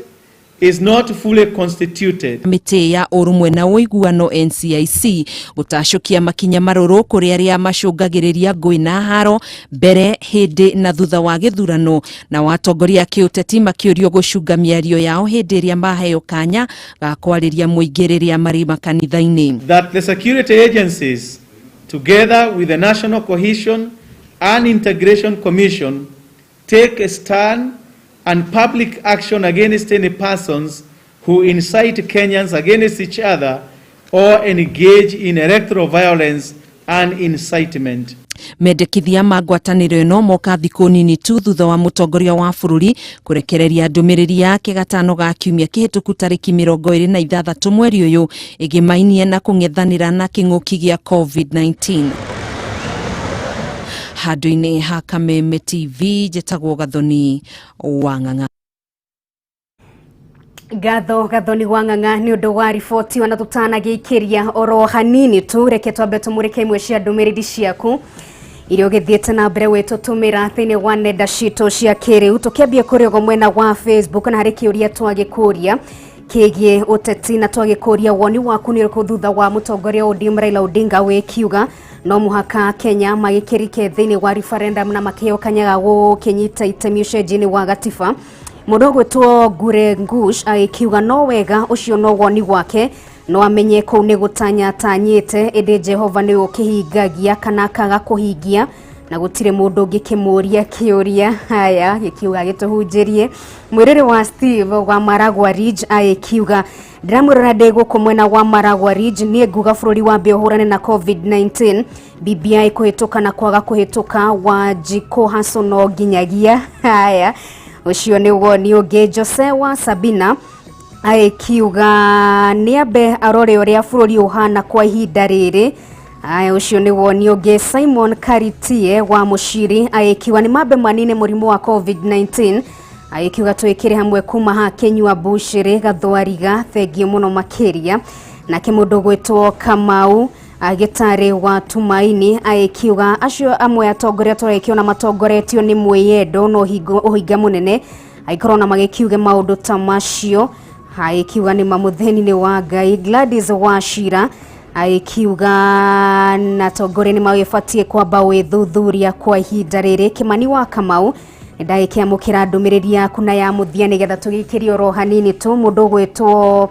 is not fully constituted. Mĩtĩ ya ũrũmwe na ũiguano NCIC gũtacũkia makinya marũrũ kũrĩ arĩa macũngagĩrĩria ngũĩ na haro mbere, hĩndĩ na thutha wa gĩthurano, na watongoria kĩũteti makĩũrio gũcunga mĩario yao hĩndĩ ĩrĩa maheo kanya ga kwarĩria mũingĩ rĩrĩa marĩ makanitha-inĩ. That the security agencies, together with the National Cohesion and Integration Commission, take a stand and public action against any persons who incite Kenyans against each other or engage in electoral violence and incitement. Mendekithia ma ngwatanĩro ĩno moka thikũ nini tu thutha wa mũtongoria wa bũrũri kũrekereria ndũmĩrĩri yake gatano ga kiumia kĩhĩtũku tarĩki 26 mweri ũyũ ĩgĩmainie na kũng'ethanĩra na kĩng'ũki gĩa COVID-19. Handũ-inĩ ha Kameme TV njĩtagwo Gathoni wa Ng'ang'a. Ngatho Gathoni wa Ng'ang'a nĩ ũndũ wa riboti ona tũtanagĩikĩria oro hanini tu, reke twambe tũmũrĩke imwe cia ndũmĩrĩri ciaku iria ũgĩthiĩte na mbere gwĩtũtũmĩra thĩinĩ wa nenda citũ cia kĩrĩu. Tũkĩambia kũrĩ ũguo mwena wa Facebook, na harĩ kĩũria twagĩkũria kĩgiĩ ũteti na twagĩkũria woni waku nĩ ũrĩkũ thutha wa mũtongoria ODM Raila Odinga wĩkiuga no mũhaka Kenya magĩkĩrike thĩinĩ wa referendum na makĩheo kanya ga gũkĩnyita itemi ũcenjia-inĩ wa gatiba. Mũndũ ũgwĩtwo Ngure Ngush agĩkiuga no wega, ũcio no woni wake, no amenye kũu nĩ gũtanya atanyĩte, ĩndĩ Jehova nĩwe ũkĩhingagia kana akaga kũhingia na gũtirĩ mũndũ ũngĩkĩmũria kĩũria. Haya, gĩkiuga gĩtũhunjĩrie. Mwĩrĩrĩ wa Steve wa Maragwa Ridge agĩkiuga Ndĩramwĩrora ndĩ gũkũ mwena wa Maragwa Ridge, niĩ nguga bũrũri wambe ũhũrane na COVID-19, BBI kũhĩtũka na kwaga kũhĩtũka, Wanjikũ Hassan nginyagia haya. Ũcio nĩ woni ũngĩ. Jose wa Sabina agĩkiuga nĩ ambe arore ũrĩa bũrũri ũhana kwa ihinda rĩrĩ. Aya, ũcio nĩ woni ũngĩ. Simon Karitie wa Mũciri agĩkiuga nĩ mambe manine mũrimũ wa COVID-19, agĩkiuga twĩkĩre hamwe kuma ha Kĩnyua Bushiri Gathwariga, thengiũ mũno makĩria. Nake mũndũ gwĩtwo Kamau agĩtarĩ wa Tumaini agĩkiuga acio amwe atongoria tũrakĩona matongoretio nĩ mwĩyendo na ũhinga mũnene, agĩkorwo na magĩkiuge maũndũ ta macio, agĩkiuga nĩ mamũtheni-inĩ wa Ngai. Gladys Wachira agĩkiuga na atongoria nĩ magĩbatiĩ kwamba gwĩthuthuria kwa ihinda rĩrĩ. Kĩmani wa Kamau, ndagĩkĩamũkĩra ndũmĩrĩri yaku na ya mũthia nĩgetha tũgĩkĩrie oro hanini tu. Mũndũ ũgwĩtwo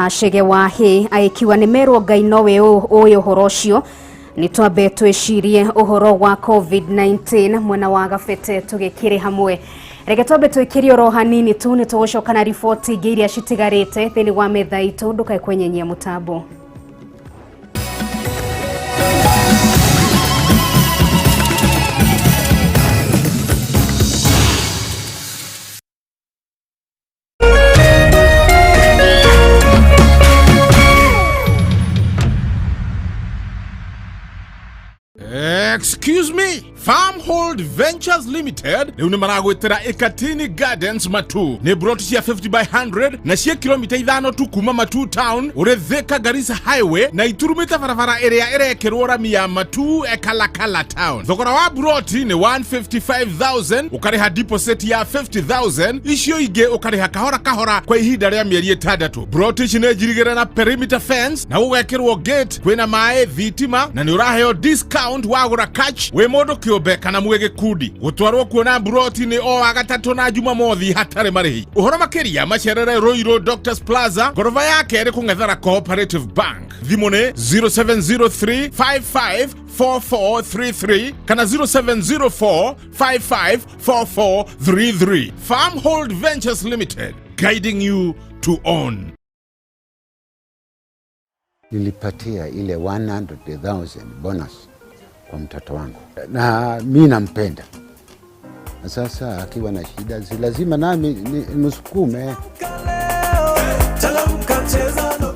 Chege wa Hĩ agĩkiuga nĩ merwo Ngai nowe ũĩ ũhoro ũcio, nĩ twambe twĩcirie ũhoro wa COVID-19 mwena wa Gabete tũgĩkĩrĩ hamwe. Reke twambe twĩkĩrie oro hanini tu, nĩ tũgũcoka na riboti ingĩ iria citigarĩte thĩinĩ wa metha itũ, ndũkae kwenyenyia mũtambo. Excuse me, Farmhold Ventures Limited rĩu nĩ maragwĩtĩra Ikatini Gardens Matu. Nĩ broti cia 50 by 100 na cia kilomita 5 tu kuma Matu town ũrĩ Thika Garissa Highway na iturumĩte barabara ĩrĩa ĩrekĩrwo rami ya Matu Ekalakala town. Thogora wa broti nĩ 155,000, ũkarĩha deposit ya 50,000, icio ingĩ ũkarĩha kahora kahora kwa ihinda rĩa mĩeri 6. Broti ici nĩ njirigĩre na perimeter fence na gũgekĩrwo gate, kwĩna maĩ, thitima na nĩ ũraheo discount wagũra cash wĩ mũndũ kĩũmbe kana mwĩ gĩkundi. Gũtwarwo kuona mburoti nĩ o Wagatatũ na Jumamothi hatarĩ marĩhi. Ũhoro makĩria macerere Ruiru Doctors Plaza, ngoroba ya kerĩ kũng'ethera Cooperative Bank. Thimũ nĩ 0703 554433 kana 0704 554433. Farmhold Ventures Limited, guiding you to own. Nilipatia ile 100,000 bonus kwa mtoto wangu, na mi nampenda. Na sasa akiwa na shida, si lazima nami nimsukume.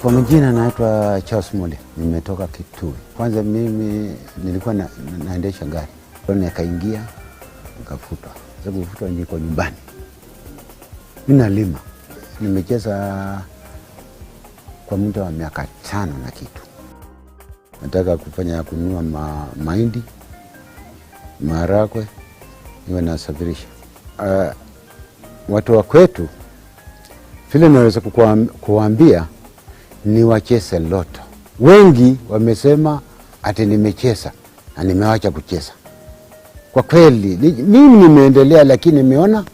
Kwa majina naitwa Charles Mule, nimetoka Kitui. Kwanza mimi nilikuwa naendesha gari, nikaingia nikafutwa. Sasa kufutwa, niko nyumbani, mi nalima. Nimecheza kwa muda wa miaka 5 na kitu. Nataka kufanya kununua mahindi, maharagwe, niwe nasafirisha. Watu wa kwetu vile naweza kuwaambia ni wacheze loto. Wengi wamesema ati nimecheza na nimewacha kucheza. Kwa kweli mimi nimeendelea, lakini nimeona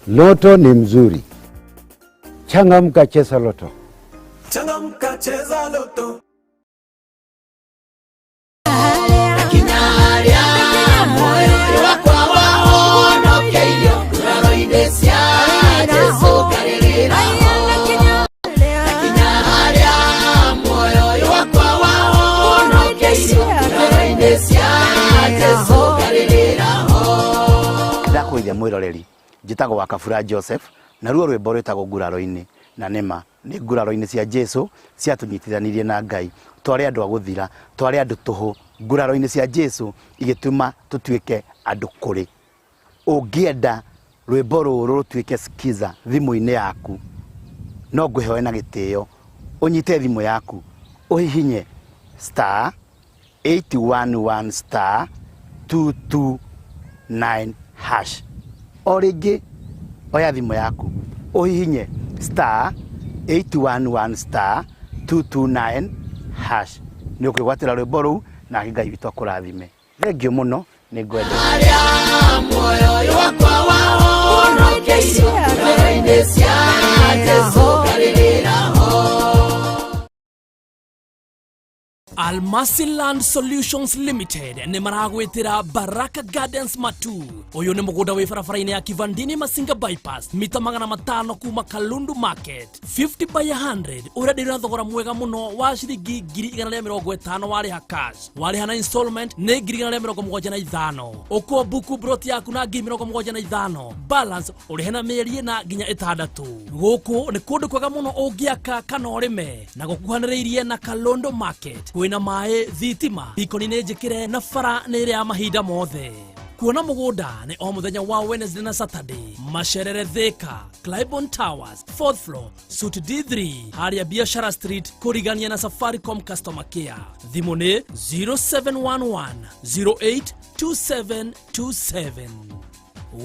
loto ni mzuri. Changamka, cheza loto. Changamka, cheza loto. Ndakũithia mwĩroreri, njĩtagwo wa Kabura Joseph, na ruo rwĩmbo rwĩtagwo nguraro-inĩ, na nĩma nĩ nguraro-inĩ cia Jesu ciatũnyitithanirie na Ngai. Twarĩ andũ a gũthira, twarĩ andũ tũhũ, nguraro-inĩ cia Jesu igĩtũma tũtuĩke andũ kũrĩ. Ũngĩenda rwĩmbo rũrũ rũtuĩke skiza thimũ-inĩ yaku, no ngũhe na gĩtĩo ũnyite thimũ yaku ũhihinye star 811 star 229 hash. O rĩngĩ oya thimũ yaku ũhihinye star 811 star 229 hash, nĩ ũkwĩgwatĩra rwĩmbo rũu na Ngai witũ akũrathime. Thengiũ mũno, nĩ ngwenda. Almasi Land Solutions Limited nĩ maragwĩtĩra Baraka Gardens Matu. Ũyũ nĩ mũgũnda wĩ barabara-inĩ ya Kivandini Masinga Bypass, mita 500 kuma Kalundu Market, 50 by 100, ũrenderio na thogora mwega mũno wa ciringi 150,000 warĩha cash, warĩha na installment nĩ 175,000. Ũkwo buku broti yaku na 75,000, balance ũrĩhe na mĩeri 4 nginya 6. Gũkũ nĩ kũndũ kwega mũno ũngĩaka kana ũrĩme, na gũkuhanĩrĩirie na Kalondo Market. Kwĩna maĩ, thitima, ikoni nĩ njĩkĩre na bara nĩ ĩrĩa ya mahinda mothe. Kuona mũgũnda nĩ o mũthenya wa Wednesday na Saturday. Macerere Thika, Cliburn Towers, 4th floor, Suite D3, harĩa Biashara Street, kũrigania na Safaricom Customer Care. Thimũ nĩ 0711 082727.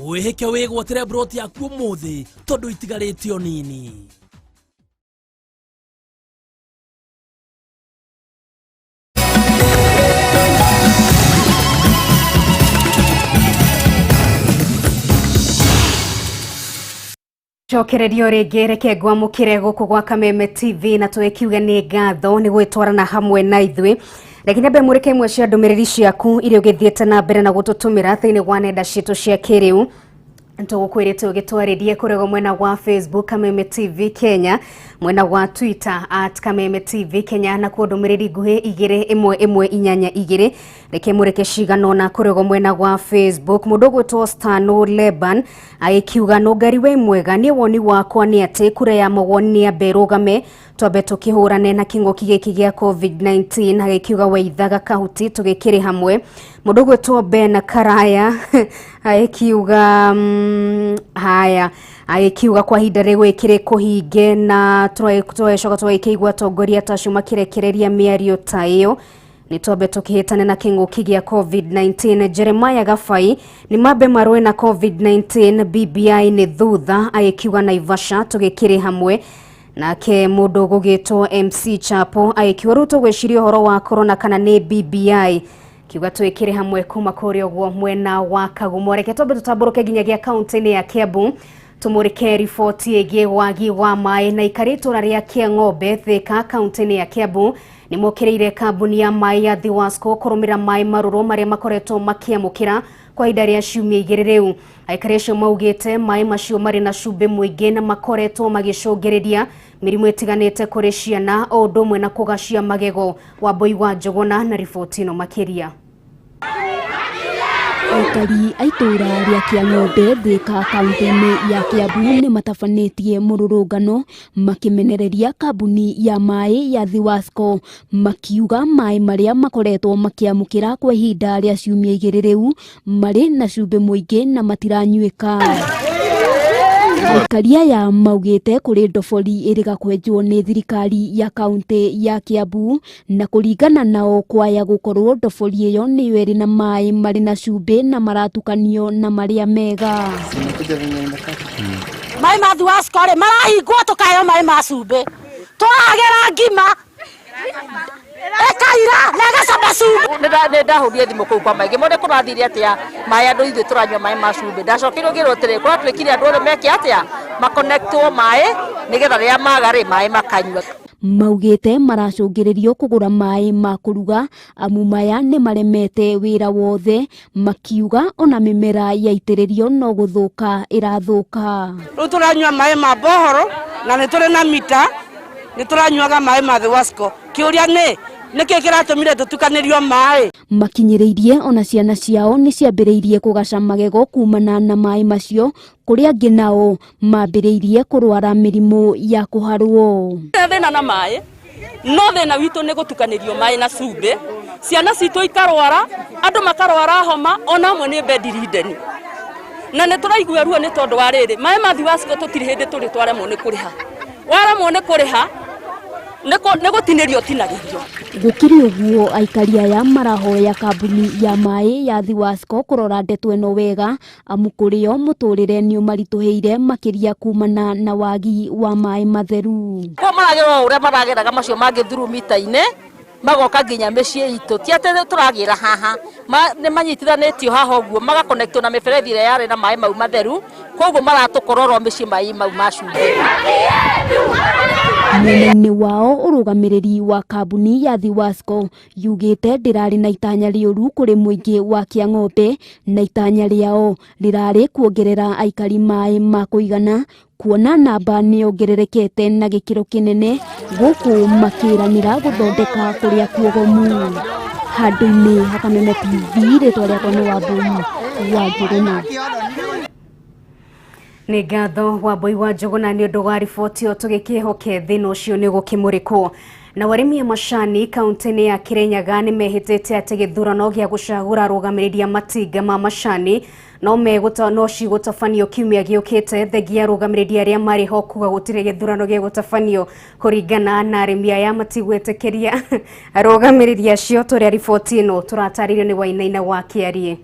Wĩhĩke wĩgwatĩre broti yaku ũmũthĩ tondũ itigarĩte o nini. Cokererio rĩngĩ reke ngwamũkĩre gũkũ gwa Kameme TV na tũgĩkiuga nĩ ngatho nĩ gwĩtwarana hamwe na ithuĩ. Reke nyambe mũrĩke imwe cia ndũmĩrĩri ciaku iria ũgĩthiĩte na mbere na gũtũtũmĩra thĩinĩ wa nenda citũ cia kĩrĩu. Tũgũkwĩrĩte ũgĩtwarĩrie kũrĩa mwena wa Facebook Kameme TV Kenya, mwena wa Twitter at Kameme TV Kenya, na kuo ndũmĩrĩri nguhĩ 2 1 1 8 2. Reke mũreke cigana ũna kũrĩa mwena wa Facebook. Mũndũ ũgwĩtwo Stano Leban agĩkiuga nũngari wĩ mwega, niĩ woni wakwa nĩ atĩ kura ya mawoni nĩ yambe ĩrũgame twambe tũkĩhũrane na kĩng'ũki gĩkĩ gĩa COVID-19. Agĩkiuga weithaga kahuti tũgĩkĩrĩ hamwe. Mũndũ ũgwĩtwo Ben Karaya agĩkiuga haya, agĩkiuga kwa ihinda rĩgwĩkĩrĩ kũhinge na tũgagĩcoka tũgagĩkĩigua atongoria ta acio makĩrekereria mĩario ta ĩyo. Nĩ twambe tũkĩhĩtane na kĩng'ũki gĩa COVID-19. Jeremiah Gabai nĩ mambe marũe na COVID-19, BBI nĩ thutha, agĩkiuga Naivasha tũgĩkĩrĩ hamwe. Nake mũndũ ũgũgĩtwo MC Chapo agĩkiuga rĩu tũgwĩciria ũhoro wa corona kana nĩ BBI, kiuga twĩkĩre hamwe kuma kũrĩa ũguo mwena wa Kagumo. Reke twambe tũtambũrũke nginyagia kaunti-inĩ ya Kiambu tũmũrĩke riboti ĩgiĩ wagi wa maĩ na ikari itũra rĩa Kĩang'ombe Thika kaunti-inĩ ya Kiambu nĩ mokĩrĩire kambuni ya maĩ ya Thiwasco kũrũmĩrĩra maĩ marũrũ marĩa makoretwo makĩamũkĩra kwa ihinda rĩa ciumia 2 rĩu. Aikari acio maugĩte maĩ macio marĩ na cumbĩ mũingĩ na makoretwo magĩcũngĩrĩria mĩrimũ ĩtiganĩte kũrĩ ciana o ũndũ ũmwe na kũgacia magego. Wambui wa Njũgũna na riboti ĩno makĩria. Aikari a itũũra rĩa Kĩang'ombe Thika kaunti-inĩ ya Kiambu nĩ matabanĩtie mũrũrũngano makĩmenereria kambuni ya maĩ ya Thiwasco, makiuga maĩ marĩa makoretwo makĩamũkĩra kwa ihinda rĩa ciumia 2 rĩu marĩ na cumbĩ mũingĩ na matiranyuĩka. Aikari aya maugĩte kũrĩ ndobori ĩrĩga kwenjwo nĩ thirikari ya kaunti ya Kiambu na kũringana nao kwaya gũkorwo ndobori ĩyo nĩyo ĩrĩ na maĩ marĩ na cumbĩ na maratukanio na marĩa mega. Maĩ ma Thiwasco rĩ marahingwo tũkaheo maĩ ma cumbĩ, tũragera ngima ĩkaira na ĩgacamba cumbĩ. Nĩ ndahũrire thimũ kũu kwa maingĩ mone kũrathire atĩa maĩ andũ ithuĩ tũranyua maĩ ma cumbĩ. Ndacokeirwo ngĩrwo atĩrĩ kũratuĩkire andũ othe meke atĩa makonektwo maĩ nĩgetha rĩrĩa maga rĩ maĩ makanyua. Maugĩte maracũngĩrĩrio kũgũra maĩ ma kũruga amu maya nĩ maremete wĩra wothe, makiuga ona mĩmera yaitĩrĩrio no gũthũka ĩrathũka. Rĩu tũranyua maĩ ma bohoro na nĩ tũrĩ na mita, nĩ tũranyuaga maĩ ma Thiwasco. Kĩũria nĩ nĩkĩ kĩratũmire tũtukanĩrio maĩ? Makinyĩrĩirie ona ciana ciao nĩ ciambĩrĩirie kũgaca magego kumana na maĩ macio, kũrĩa angĩ nao mambĩrĩirie kũrwara mĩrimũ ya kũharwo. Thĩna na maĩ, no thĩna witũ nĩ gũtukanĩrio maĩ na cumbĩ, ciana citũ ikarwara, andũ makarwara homa, ona amwe nĩ bedridden. Na nĩ tũraigua ruo nĩ tondũ wa rĩrĩ, maĩ ma Thiwasco tũtirĩ hĩndĩ tũrĩ twaremwo nĩ kũrĩha. Waremwo nĩ kũrĩha nĩ gũtinĩrio tinagĩrio. Gũkĩrĩ ũguo aikari aya marahoya kambuni ya maĩ ya Thiwasco kũrora ndeto ĩno wega amu kũrĩ o mũtũrĩre nĩ ũmaritũhĩire makĩria kumana na wagi wa maĩ matheru. Kwa maragera ũrĩa marageraga macio mangĩ through mita-inĩ magoka nginya mĩciĩ itũ, ti atĩ tũragĩra haha, nĩ manyitithanĩtio haha ũguo magakonektwo na mĩberethi ĩrĩa yarĩ na maĩ mau matheru, koguo maratũkorora mĩciĩ maĩ mau ma cumbĩ. Mwena-inĩ wao ũrũgamĩrĩri wa kambuni ya Thiwasco yugĩte ndĩrarĩ na itanya rĩũru kũrĩ mũingĩ wa Kĩang'ombe na itanya rĩao rĩrarĩ kuongerera aikari maĩ ma kũigana kuona namba nĩyongererekete na gĩkĩro kĩnene gũkũ makĩranĩra gũthondeka kũrĩa kuogomu. Handũ-inĩ ha Kameme TV, rĩtwa rĩakwa nĩ Wambui wa Njũgũna. Nĩ ngatho Wambui wa Njũgũna nĩ ũndũ wa riboti ĩyo tũgĩkĩhoke thĩna ũcio nĩ ũgũkĩmũrĩkwo. Na arĩmi a macani kaunti-inĩ ya Kirinyaga nĩ mehĩtĩte atĩ gĩthurano gĩa gũcagũra arũgamĩrĩri a matinga ma macani no cigũtabanio kiumia gĩũkĩte thengia arũgamĩrĩri arĩa marĩ ho kuga gũtirĩ gĩthurano gĩgũtabanio kũringana na arĩmi aya matigwĩtĩkĩria arũgamĩrĩri acio. Tũrĩa riboti ĩno tũratarĩrio nĩ Wainaina wa Kĩarie.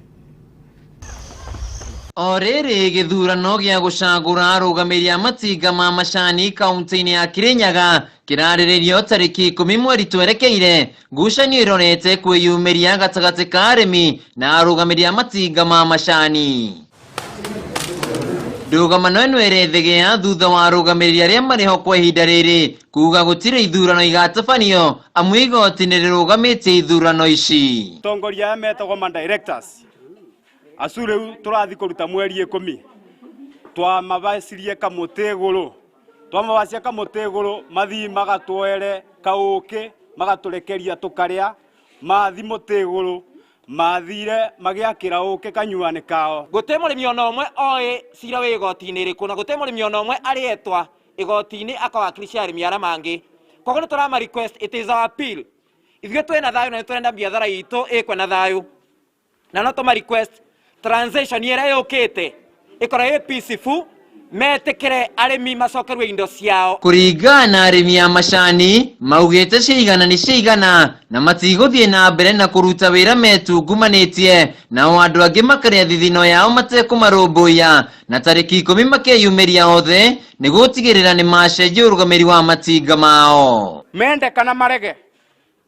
O rĩrĩ gĩthurano gĩa gũcagũra arũgamĩrĩri a matinga ma macani kaunti-inĩ ya Kirinyaga kĩrarĩrĩrio tarĩki 10 mweri twerekeire, ngucanio ĩrorete kwĩyumĩria gatagatĩ ka arĩmi na arũgamĩrĩri a matinga ma macani. Ndũgamano ĩno ĩrethegea thutha wa arũgamĩrĩri arĩa marĩ ho kwa ihinda rĩrĩ kuga gũtirĩ ithurano igatabanio amu igoti nĩ rĩrũgamĩtie ithurano ici. Atongoria aya metagwo ma directors acu rĩu tũrathiĩ kũruta mweri 10 twamabacirie kamũtĩ igũrũ, twamabacia kamũtĩ igũrũ mathii magatwere kaũkĩ magatũrekeria tũkarĩa, mathi mũtĩ igũrũ mathire magĩakĩra ũkĩ kanyuanĩ kao. Gũtirĩ mũrĩmi ona ũmwe oĩ cira wĩ igoti-inĩ rĩkũ na gũtirĩ mũrĩmi ona ũmwe arĩetwa igoti-inĩ akawakilisha arĩmi arĩa mangĩ. Koguo nĩ tũrama request, it is our appeal, ithuĩ twĩna thayũ na nĩ tũrenda biathara itũ ĩkwe na thayũ, na no tũma request transition ĩrĩa yũkĩte ĩkorwo ĩ peaceful, metĩkĩre arĩmi macokerwe indo ciao. Kũringana na arĩmi a macani maugĩte ciigana nĩ ciigana na matigũthiĩ na mbere na kũruta wĩra metungumanĩtie, nao andũ angĩ makarĩa thithino yao matekũmarũmbũiya, na tarĩki 10 makeyumĩria othe nĩ gũtigĩrĩra nĩ macenjia ũrũgamĩrĩri wa matinga mao. Mende kana marege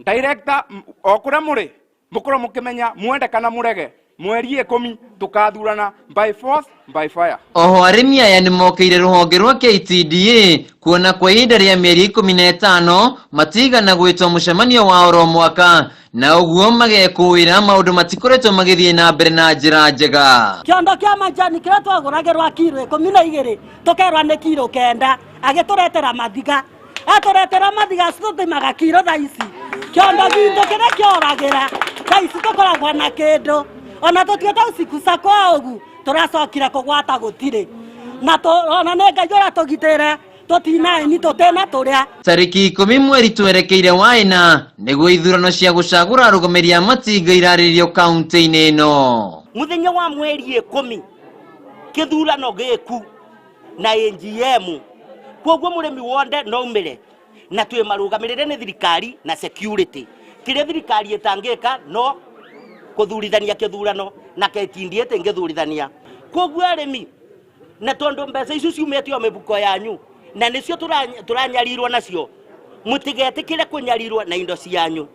director o kũrĩa mũrĩ mũkorwo mũkĩmenya mwende kana mũrege mweri 10 tukathurana by force by fire. Oho arĩmi aya nĩ mokĩire rũhonge rwa KTDA kuona kwa ihinda rĩa mĩeri 15 matigana gwĩtwo mũcemanio wa oro mwaka, na ũguo magekũĩra maũndũ matikoretwo magĩthiĩ na mbere na njĩra njega. Kĩondo kĩa majani kĩrĩa twagũragĩrwa kiro 12 tũkerwa nĩ kiro 9 agĩtũretera mathiga, atũretera mathiga tũthimaga kiro thaa ici. Kĩondo gitũ kĩrĩa kĩoragĩra thaa ici tũkoragwo na kĩndũ ona tũtuĩte usiku sakwa ũgu tũracokire kũgwata gũtirĩ na ona nĩ Ngai ũratũgitĩra tũtinaini tũtena tũrĩa. Tarĩki 10 mweri twerekeire wa ĩna nĩguo ithurano cia gũcagũra arũgamĩrĩri a matinga irarĩrĩrio kaunti-inĩ ĩno. Mũthenya wa mweri 10 kĩthurano gĩku na AGM, koguo mũrĩmi wothe no umĩre na twĩ marũgamĩrĩre nĩ thirikari na security. Kĩrĩa thirikari ĩtangĩka no kũthurithania kĩthurano na KTDA ĩtĩngĩthurithania. Koguo arĩmi na tondũ mbeca icio ciumĩte o mĩhuko yanyu na nĩcio tũranyarirwo nacio, mũtigetĩkĩre kũnyarirwo na indo cianyu.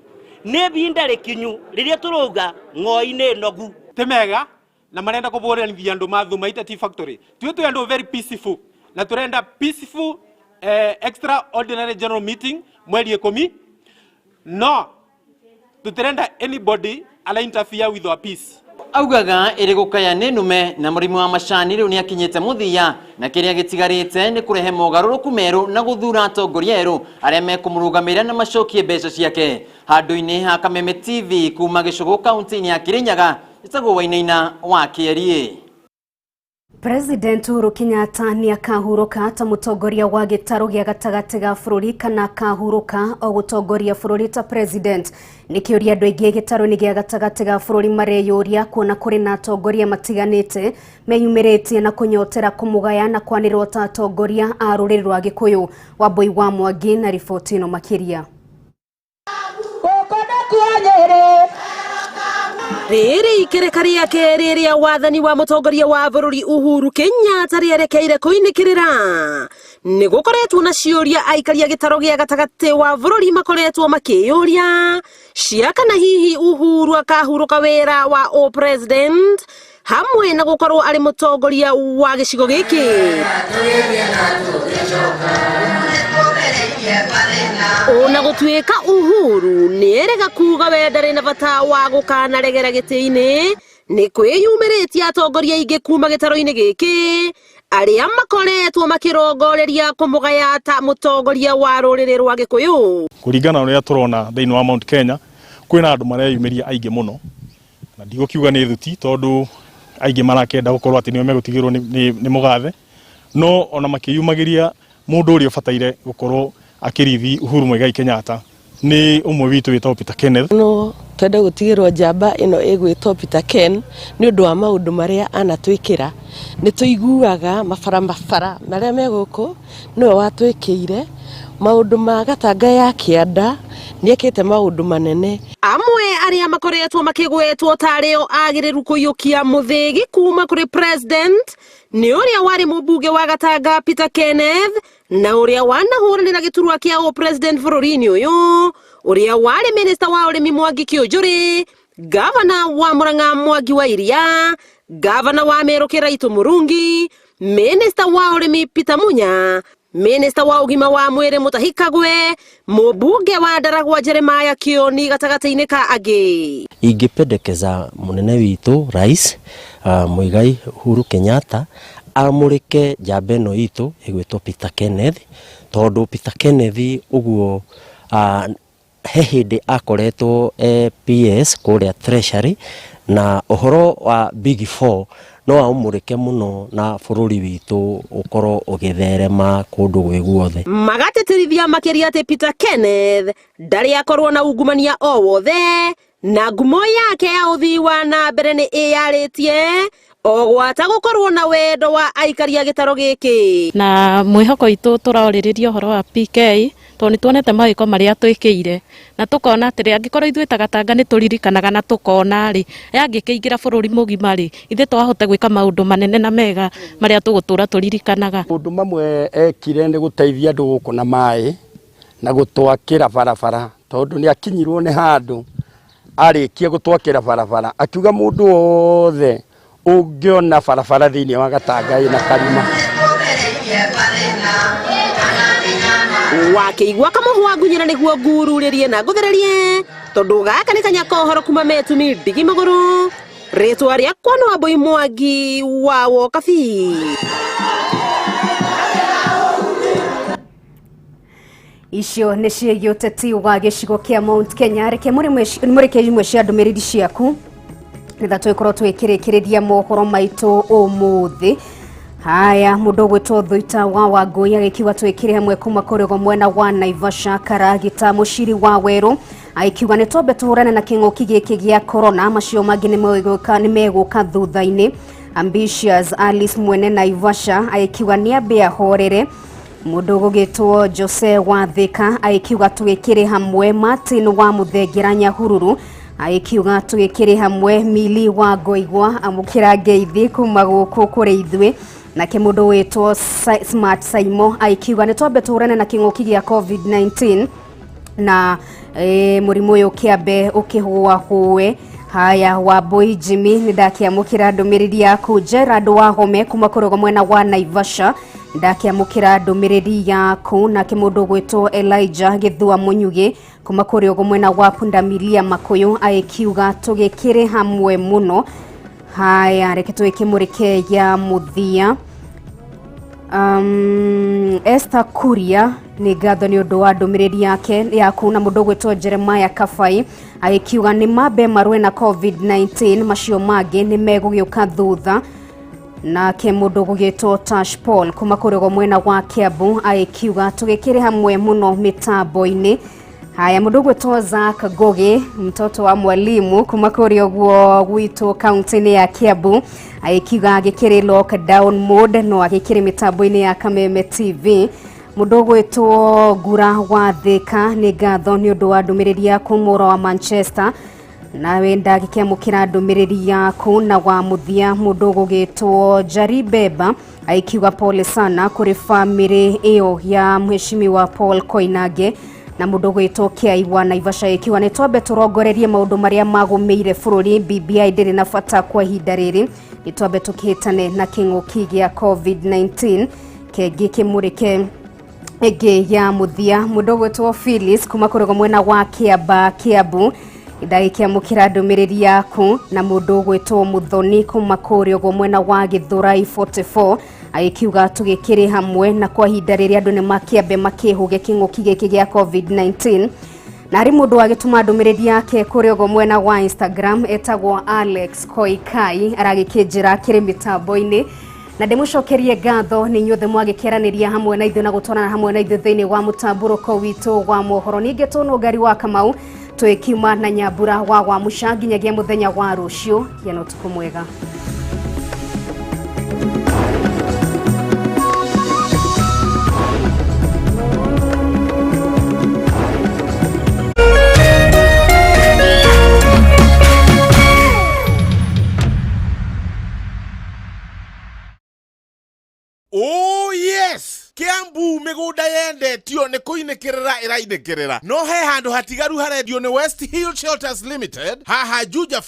Nĩ ibinda rĩkinyu rĩrĩa tũrauga ng'oi nĩ nogu. Ti mega na marenda kũbũranithia andũ mathumaite tea factory. Twĩ twĩ andũ very peaceful na tũrenda peaceful extraordinary general meeting mweri 10, no tũtirenda anybody ala interfere with our peace. Augaga ĩrĩ gũkaya nĩ nũme na mũrĩmi wa macani rĩu nĩakinyĩte mũthia na kĩrĩa gĩtigarĩte nĩ kũrehe mogarũrũku merũ na gũthura atongoria erũ arĩa mekũmũrũgamĩrĩra na macokie mbeca ciake. Handũ-inĩ ha Kameme TV kuma Gĩcũgũ kaunti-inĩ ya Kirinyaga, ĩtagwo Wainaina wa Kĩarie. President Uhuru Kenyatta nĩ akahurũka ta mũtongoria wa gĩtarũ gĩa gatagatĩ ga bũrũri kana akahurũka o gũtongoria bũrũri ta president. Nĩ kĩũria andũ aingĩ gĩtarũ-inĩ gĩa gatagatĩ ga bũrũri mareyũria kuona kũrĩ na atongoria matiganĩte meyumĩrĩtie na kũnyotera kũmũgaya na kwanĩrĩrwo ta atongoria a rũrĩrĩ rwa Gĩkũyũ. Wambui wa Mwangi na riboti ĩno makĩria. Rĩrĩ ikereka rĩa kerĩ rĩa wathani wa mũtongoria wa bũrũri Uhuru Kenyatta rĩerekeire kũinĩkĩrĩra. Nĩ gũkoretwo na ciũria aikaria gĩtarũ gĩa gatagatĩ wa bũrũri makoretwo makĩyũria cia kana hihi Uhuru akahurũka wĩra wa o-president hamwe na gũkorwo arĩ mũtongoria wa gĩcigo gĩkĩ. Ona gũtuĩka Uhuru nĩerega kuga we ndarĩ na bata wa gũkanaregera gĩtĩ-inĩ, nĩ kwĩyumĩrĩtie atongoria aingĩ kuma gĩtaro-inĩ gĩkĩ arĩa makoretwo makĩrongoreria kũmũgaya ta mũtongoria wa rũrĩrĩ rwa Gĩkũyũ. Kũringana na ũrĩa tũrona thĩinĩ wa Mount Kenya, kwĩna andũ mareyumĩria aingĩ mũno, na ndigũkiuga nĩ thuti tondũ aingĩ marakĩenda gũkorwo atĩ nĩo megũtigĩrwo nĩ mũgathe, no ona makĩyumagĩria mũndũ ũrĩa ũbataire gũkorwo akĩrithi Uhuru Muigai Kenyatta nĩ ũmwe witũ wĩtagwo Peter Kenneth. No twende gũtigĩrwo njamba ĩno ĩgwĩtwo Peter Ken nĩ ũndũ wa maũndũ marĩa anatwĩkĩra. Nĩ tũiguaga mabara mabara marĩa me gũkũ nĩwe watwĩkĩire maũndũ ma Gatanga ya kĩanda, nĩ ekĩte maũndũ manene. Amwe arĩa makoretwo makĩgwetwo tarĩo agĩrĩru kũiyũkia mũthĩgi kuma kũrĩ president nĩ ũrĩa warĩ mũmbunge wa Gatanga Peter Kenneth na ũrĩa wanahũranĩra gĩturwa kĩa ũ-president bũrũri-inĩ ũyũ, ũrĩa warĩ minister wa ũrĩmi Mwangi Kĩũnjũrĩ, gavana wa Murang'a Mwangi wa Iria, gavana wa Meru Kĩraitũ Mũrungi, minister wa ũrĩmi Peter Munya, minister wa ũgima wa mwĩrĩ Mutahi Kagwe, mũmbunge wa Ndaragwa Jeremiah Kioni gatagatĩ-inĩ ka angĩ. Ingĩpendekeza mũnene witũ rais Muigai Uhuru Kenyatta amũrĩke njamba ĩno itũ ĩgwĩtwo Peter Kenneth, tondũ Peter Kenneth ũguo he hĩndĩ akoretwo PS kũrĩa Treasury, na ũhoro wa Big Four no aũmũrĩke mũno na bũrũri witũ ũkorwo ũgĩtherema kũndũ gwĩ guothe. Magatĩtĩrithia makĩria atĩ Peter Kenneth ndarĩ akorwo na ungumania o wothe, na ngumo yake ya ũthii wa na mbere nĩ ĩyarĩtie o gwata gũkorwo na wendo wa aikari a gĩtaro gĩkĩ. Na mwĩhoko witũ tũrorĩrĩria ũhoro wa PK tondũ nĩ tuonete mawĩko marĩa twĩkĩire na tũkona atĩrĩ, angĩkorwo ithuĩ ta Gatanga nĩ tũririkanaga na tũkona rĩ, yangĩkĩingĩra bũrũri mũgima rĩ, ithuĩ twahota gwĩka maũndũ manene na mega marĩa tũgũtũra tũririkanaga. Maũndũ mamwe ekire nĩ gũteithia andũ gũkũ na maĩ na gũtwakĩra barabara, tondũ nĩ akinyirwo nĩ handũ arĩkia gũtwakĩra barabara akiuga mũndũ wothe ũngĩona barabara thĩinĩ wa Gatanga ĩna karima. Wakĩigua kamũhwa ngunyĩra nĩguo ngururĩrie na ngũthererie, tondũ gaka nĩ kanya ka ũhoro kuma Metumi ndigi magũrũ. Rĩtwa rĩakwa nĩ Wambui Mwangi wa Wokabi. Icio nĩ ciĩgiĩ ũteti wa gĩcigo kĩa Mount Kenya. Reke mũrĩke imwe cia ndũmĩrĩri ciaku nĩgetha tũgĩkorwo tũgĩkĩrĩkĩrĩria mohoro maitũ ũmũthĩ. Haya, mũndũ ũgwĩtwo Thuita wa Wangũi agĩkiuga twĩkĩre hamwe kuma kũrĩgo mwena wa Naivasha, Karagita mũciri wa werũ agĩkiuga nĩ twambe tũhũrane na kĩng'ũki gĩkĩ gĩa corona, macio mangĩ nĩ megũka thutha-inĩ. Ambitious Alice mwene Naivasha agĩkiuga nĩ ambe ahorere. Mũndũ ũgũgĩtwo Jose wa Thika agĩkiuga tũgĩkĩrĩ hamwe. Martin wa Mũthengera Nyahururu agĩkiuga tũgĩkĩrĩ hamwe. Mili wa Ngoigwa amũkĩra ngeithi kuma gũkũ kũrĩ ithuĩ. Nake mũndũ wĩtwo Smart Saimo agĩkiuga nĩ twambe tũhũrane na kĩng'ũki gĩa COVID-19 na mũrimũ ũyũ ũkĩambe ũkĩhũahũe. Haya, Wambui Jimmy nĩ ndakĩamũkĩra ndũmĩrĩri yaku. Gerard Wahome kuma kũrũga mwena wa Naivasha ndakĩamũkĩra ndũmĩrĩri yaku. Nake mũndũ ũgwĩtwo Elijah Gĩthua Mũnyugĩ kuma kũrĩ ũguo mwena wa Pundamilia Makũyũ agĩkiuga tũgĩkĩrĩ hamwe mũno. Haya, reke tũgĩkĩmũrĩke ya mũthia. Esther Kuria nĩ ngatho nĩ ũndũ wa ndũmĩrĩri yake yaku. Na mũndũ ũgwĩtwo Jeremiah Kabai agĩkiuga nĩ mambe marũe na COVID-19, macio mangĩ nĩ megũgĩũka thutha. Nake mũndũ ũgũgĩtwo Tash Paul kuma kũrĩgo mwena wa Kiambu agĩkiuga tũgĩkĩrĩ hamwe mũno mĩtambo-inĩ. Haya, mũndũ ũgwĩtwo Zack Ngugi mtoto wa mwalimu kuma kũrĩa ũguo gwitũ kaunti-inĩ ya Kiambu agĩkiuga agĩkĩrĩ lockdown mode no agĩkĩrĩ mĩtambo-inĩ ya Kameme TV. Mũndũ ũgwĩtwo Ngura wa Thika nĩ ngatho nĩ ũndũ wa ndũmĩrĩri yaku mũro wa Manchester, nawe ndagĩkĩamũkĩra ndũmĩrĩri yaku. Na wa mũthia mũndũ ũgũgĩtwo Jari Beba agĩkiuga pole sana kũrĩ famĩlĩ ĩyo ya mheshimiwa Paul Koinange. Na mũndũ ũgwĩtwo Kĩai wa Naivasha agĩkiuga nĩ twambe tũrongorerie maũndũ marĩa magũmĩire bũrũri, BBI ndĩrĩ na bata kwa ihinda rĩrĩ, nĩ twambe tũkĩhĩtane na kĩng'ũki gĩa COVID-19 kĩngĩ kĩmũrĩke. Ĩngĩ ya mũthia, mũndũ ũgwĩtwo Phyllis kuma kũrũga mwena wa Kĩamba Kĩambu, ndagĩkĩamũkĩra ndũmĩrĩri yaku, na mũndũ ũgwĩtwo Mũthoni kuma kũrĩa ũguo mwena wa Gĩthũrai 44 agĩkiuga tũgĩkĩrĩ hamwe na kwa ihinda rĩrĩa andũ nĩ makĩambe makĩhũge kĩng'ũki gĩkĩ gĩa COVID-19. Na harĩ mũndũ wagĩtũma ndũmĩrĩri yake kũrĩa ũguo mwena wa Instagram etagwo Alex Koikai, aragĩkĩnjĩra akĩrĩ mĩtambo-inĩ, na ndĩmũcokerie ngatho nĩ inyuothe mwagĩkĩaranĩria hamwe na ithuĩ na gũtwarana hamwe na ithuĩ thĩinĩ wa mũtambũrũko witũ wa mohoro. Ningĩ tũnũngari wa Kamau twĩkiuma na Nyambura wa Wamuca nginyagia mũthenya wa rũciũ. Gĩa na ũtukũ mwega. Oh yes, Kiambu migunda yendetio ni kuinikirira irainĩkĩrĩra, no he handũ hatigaru harendio nĩ West Hill Shelters Limited haha Juja.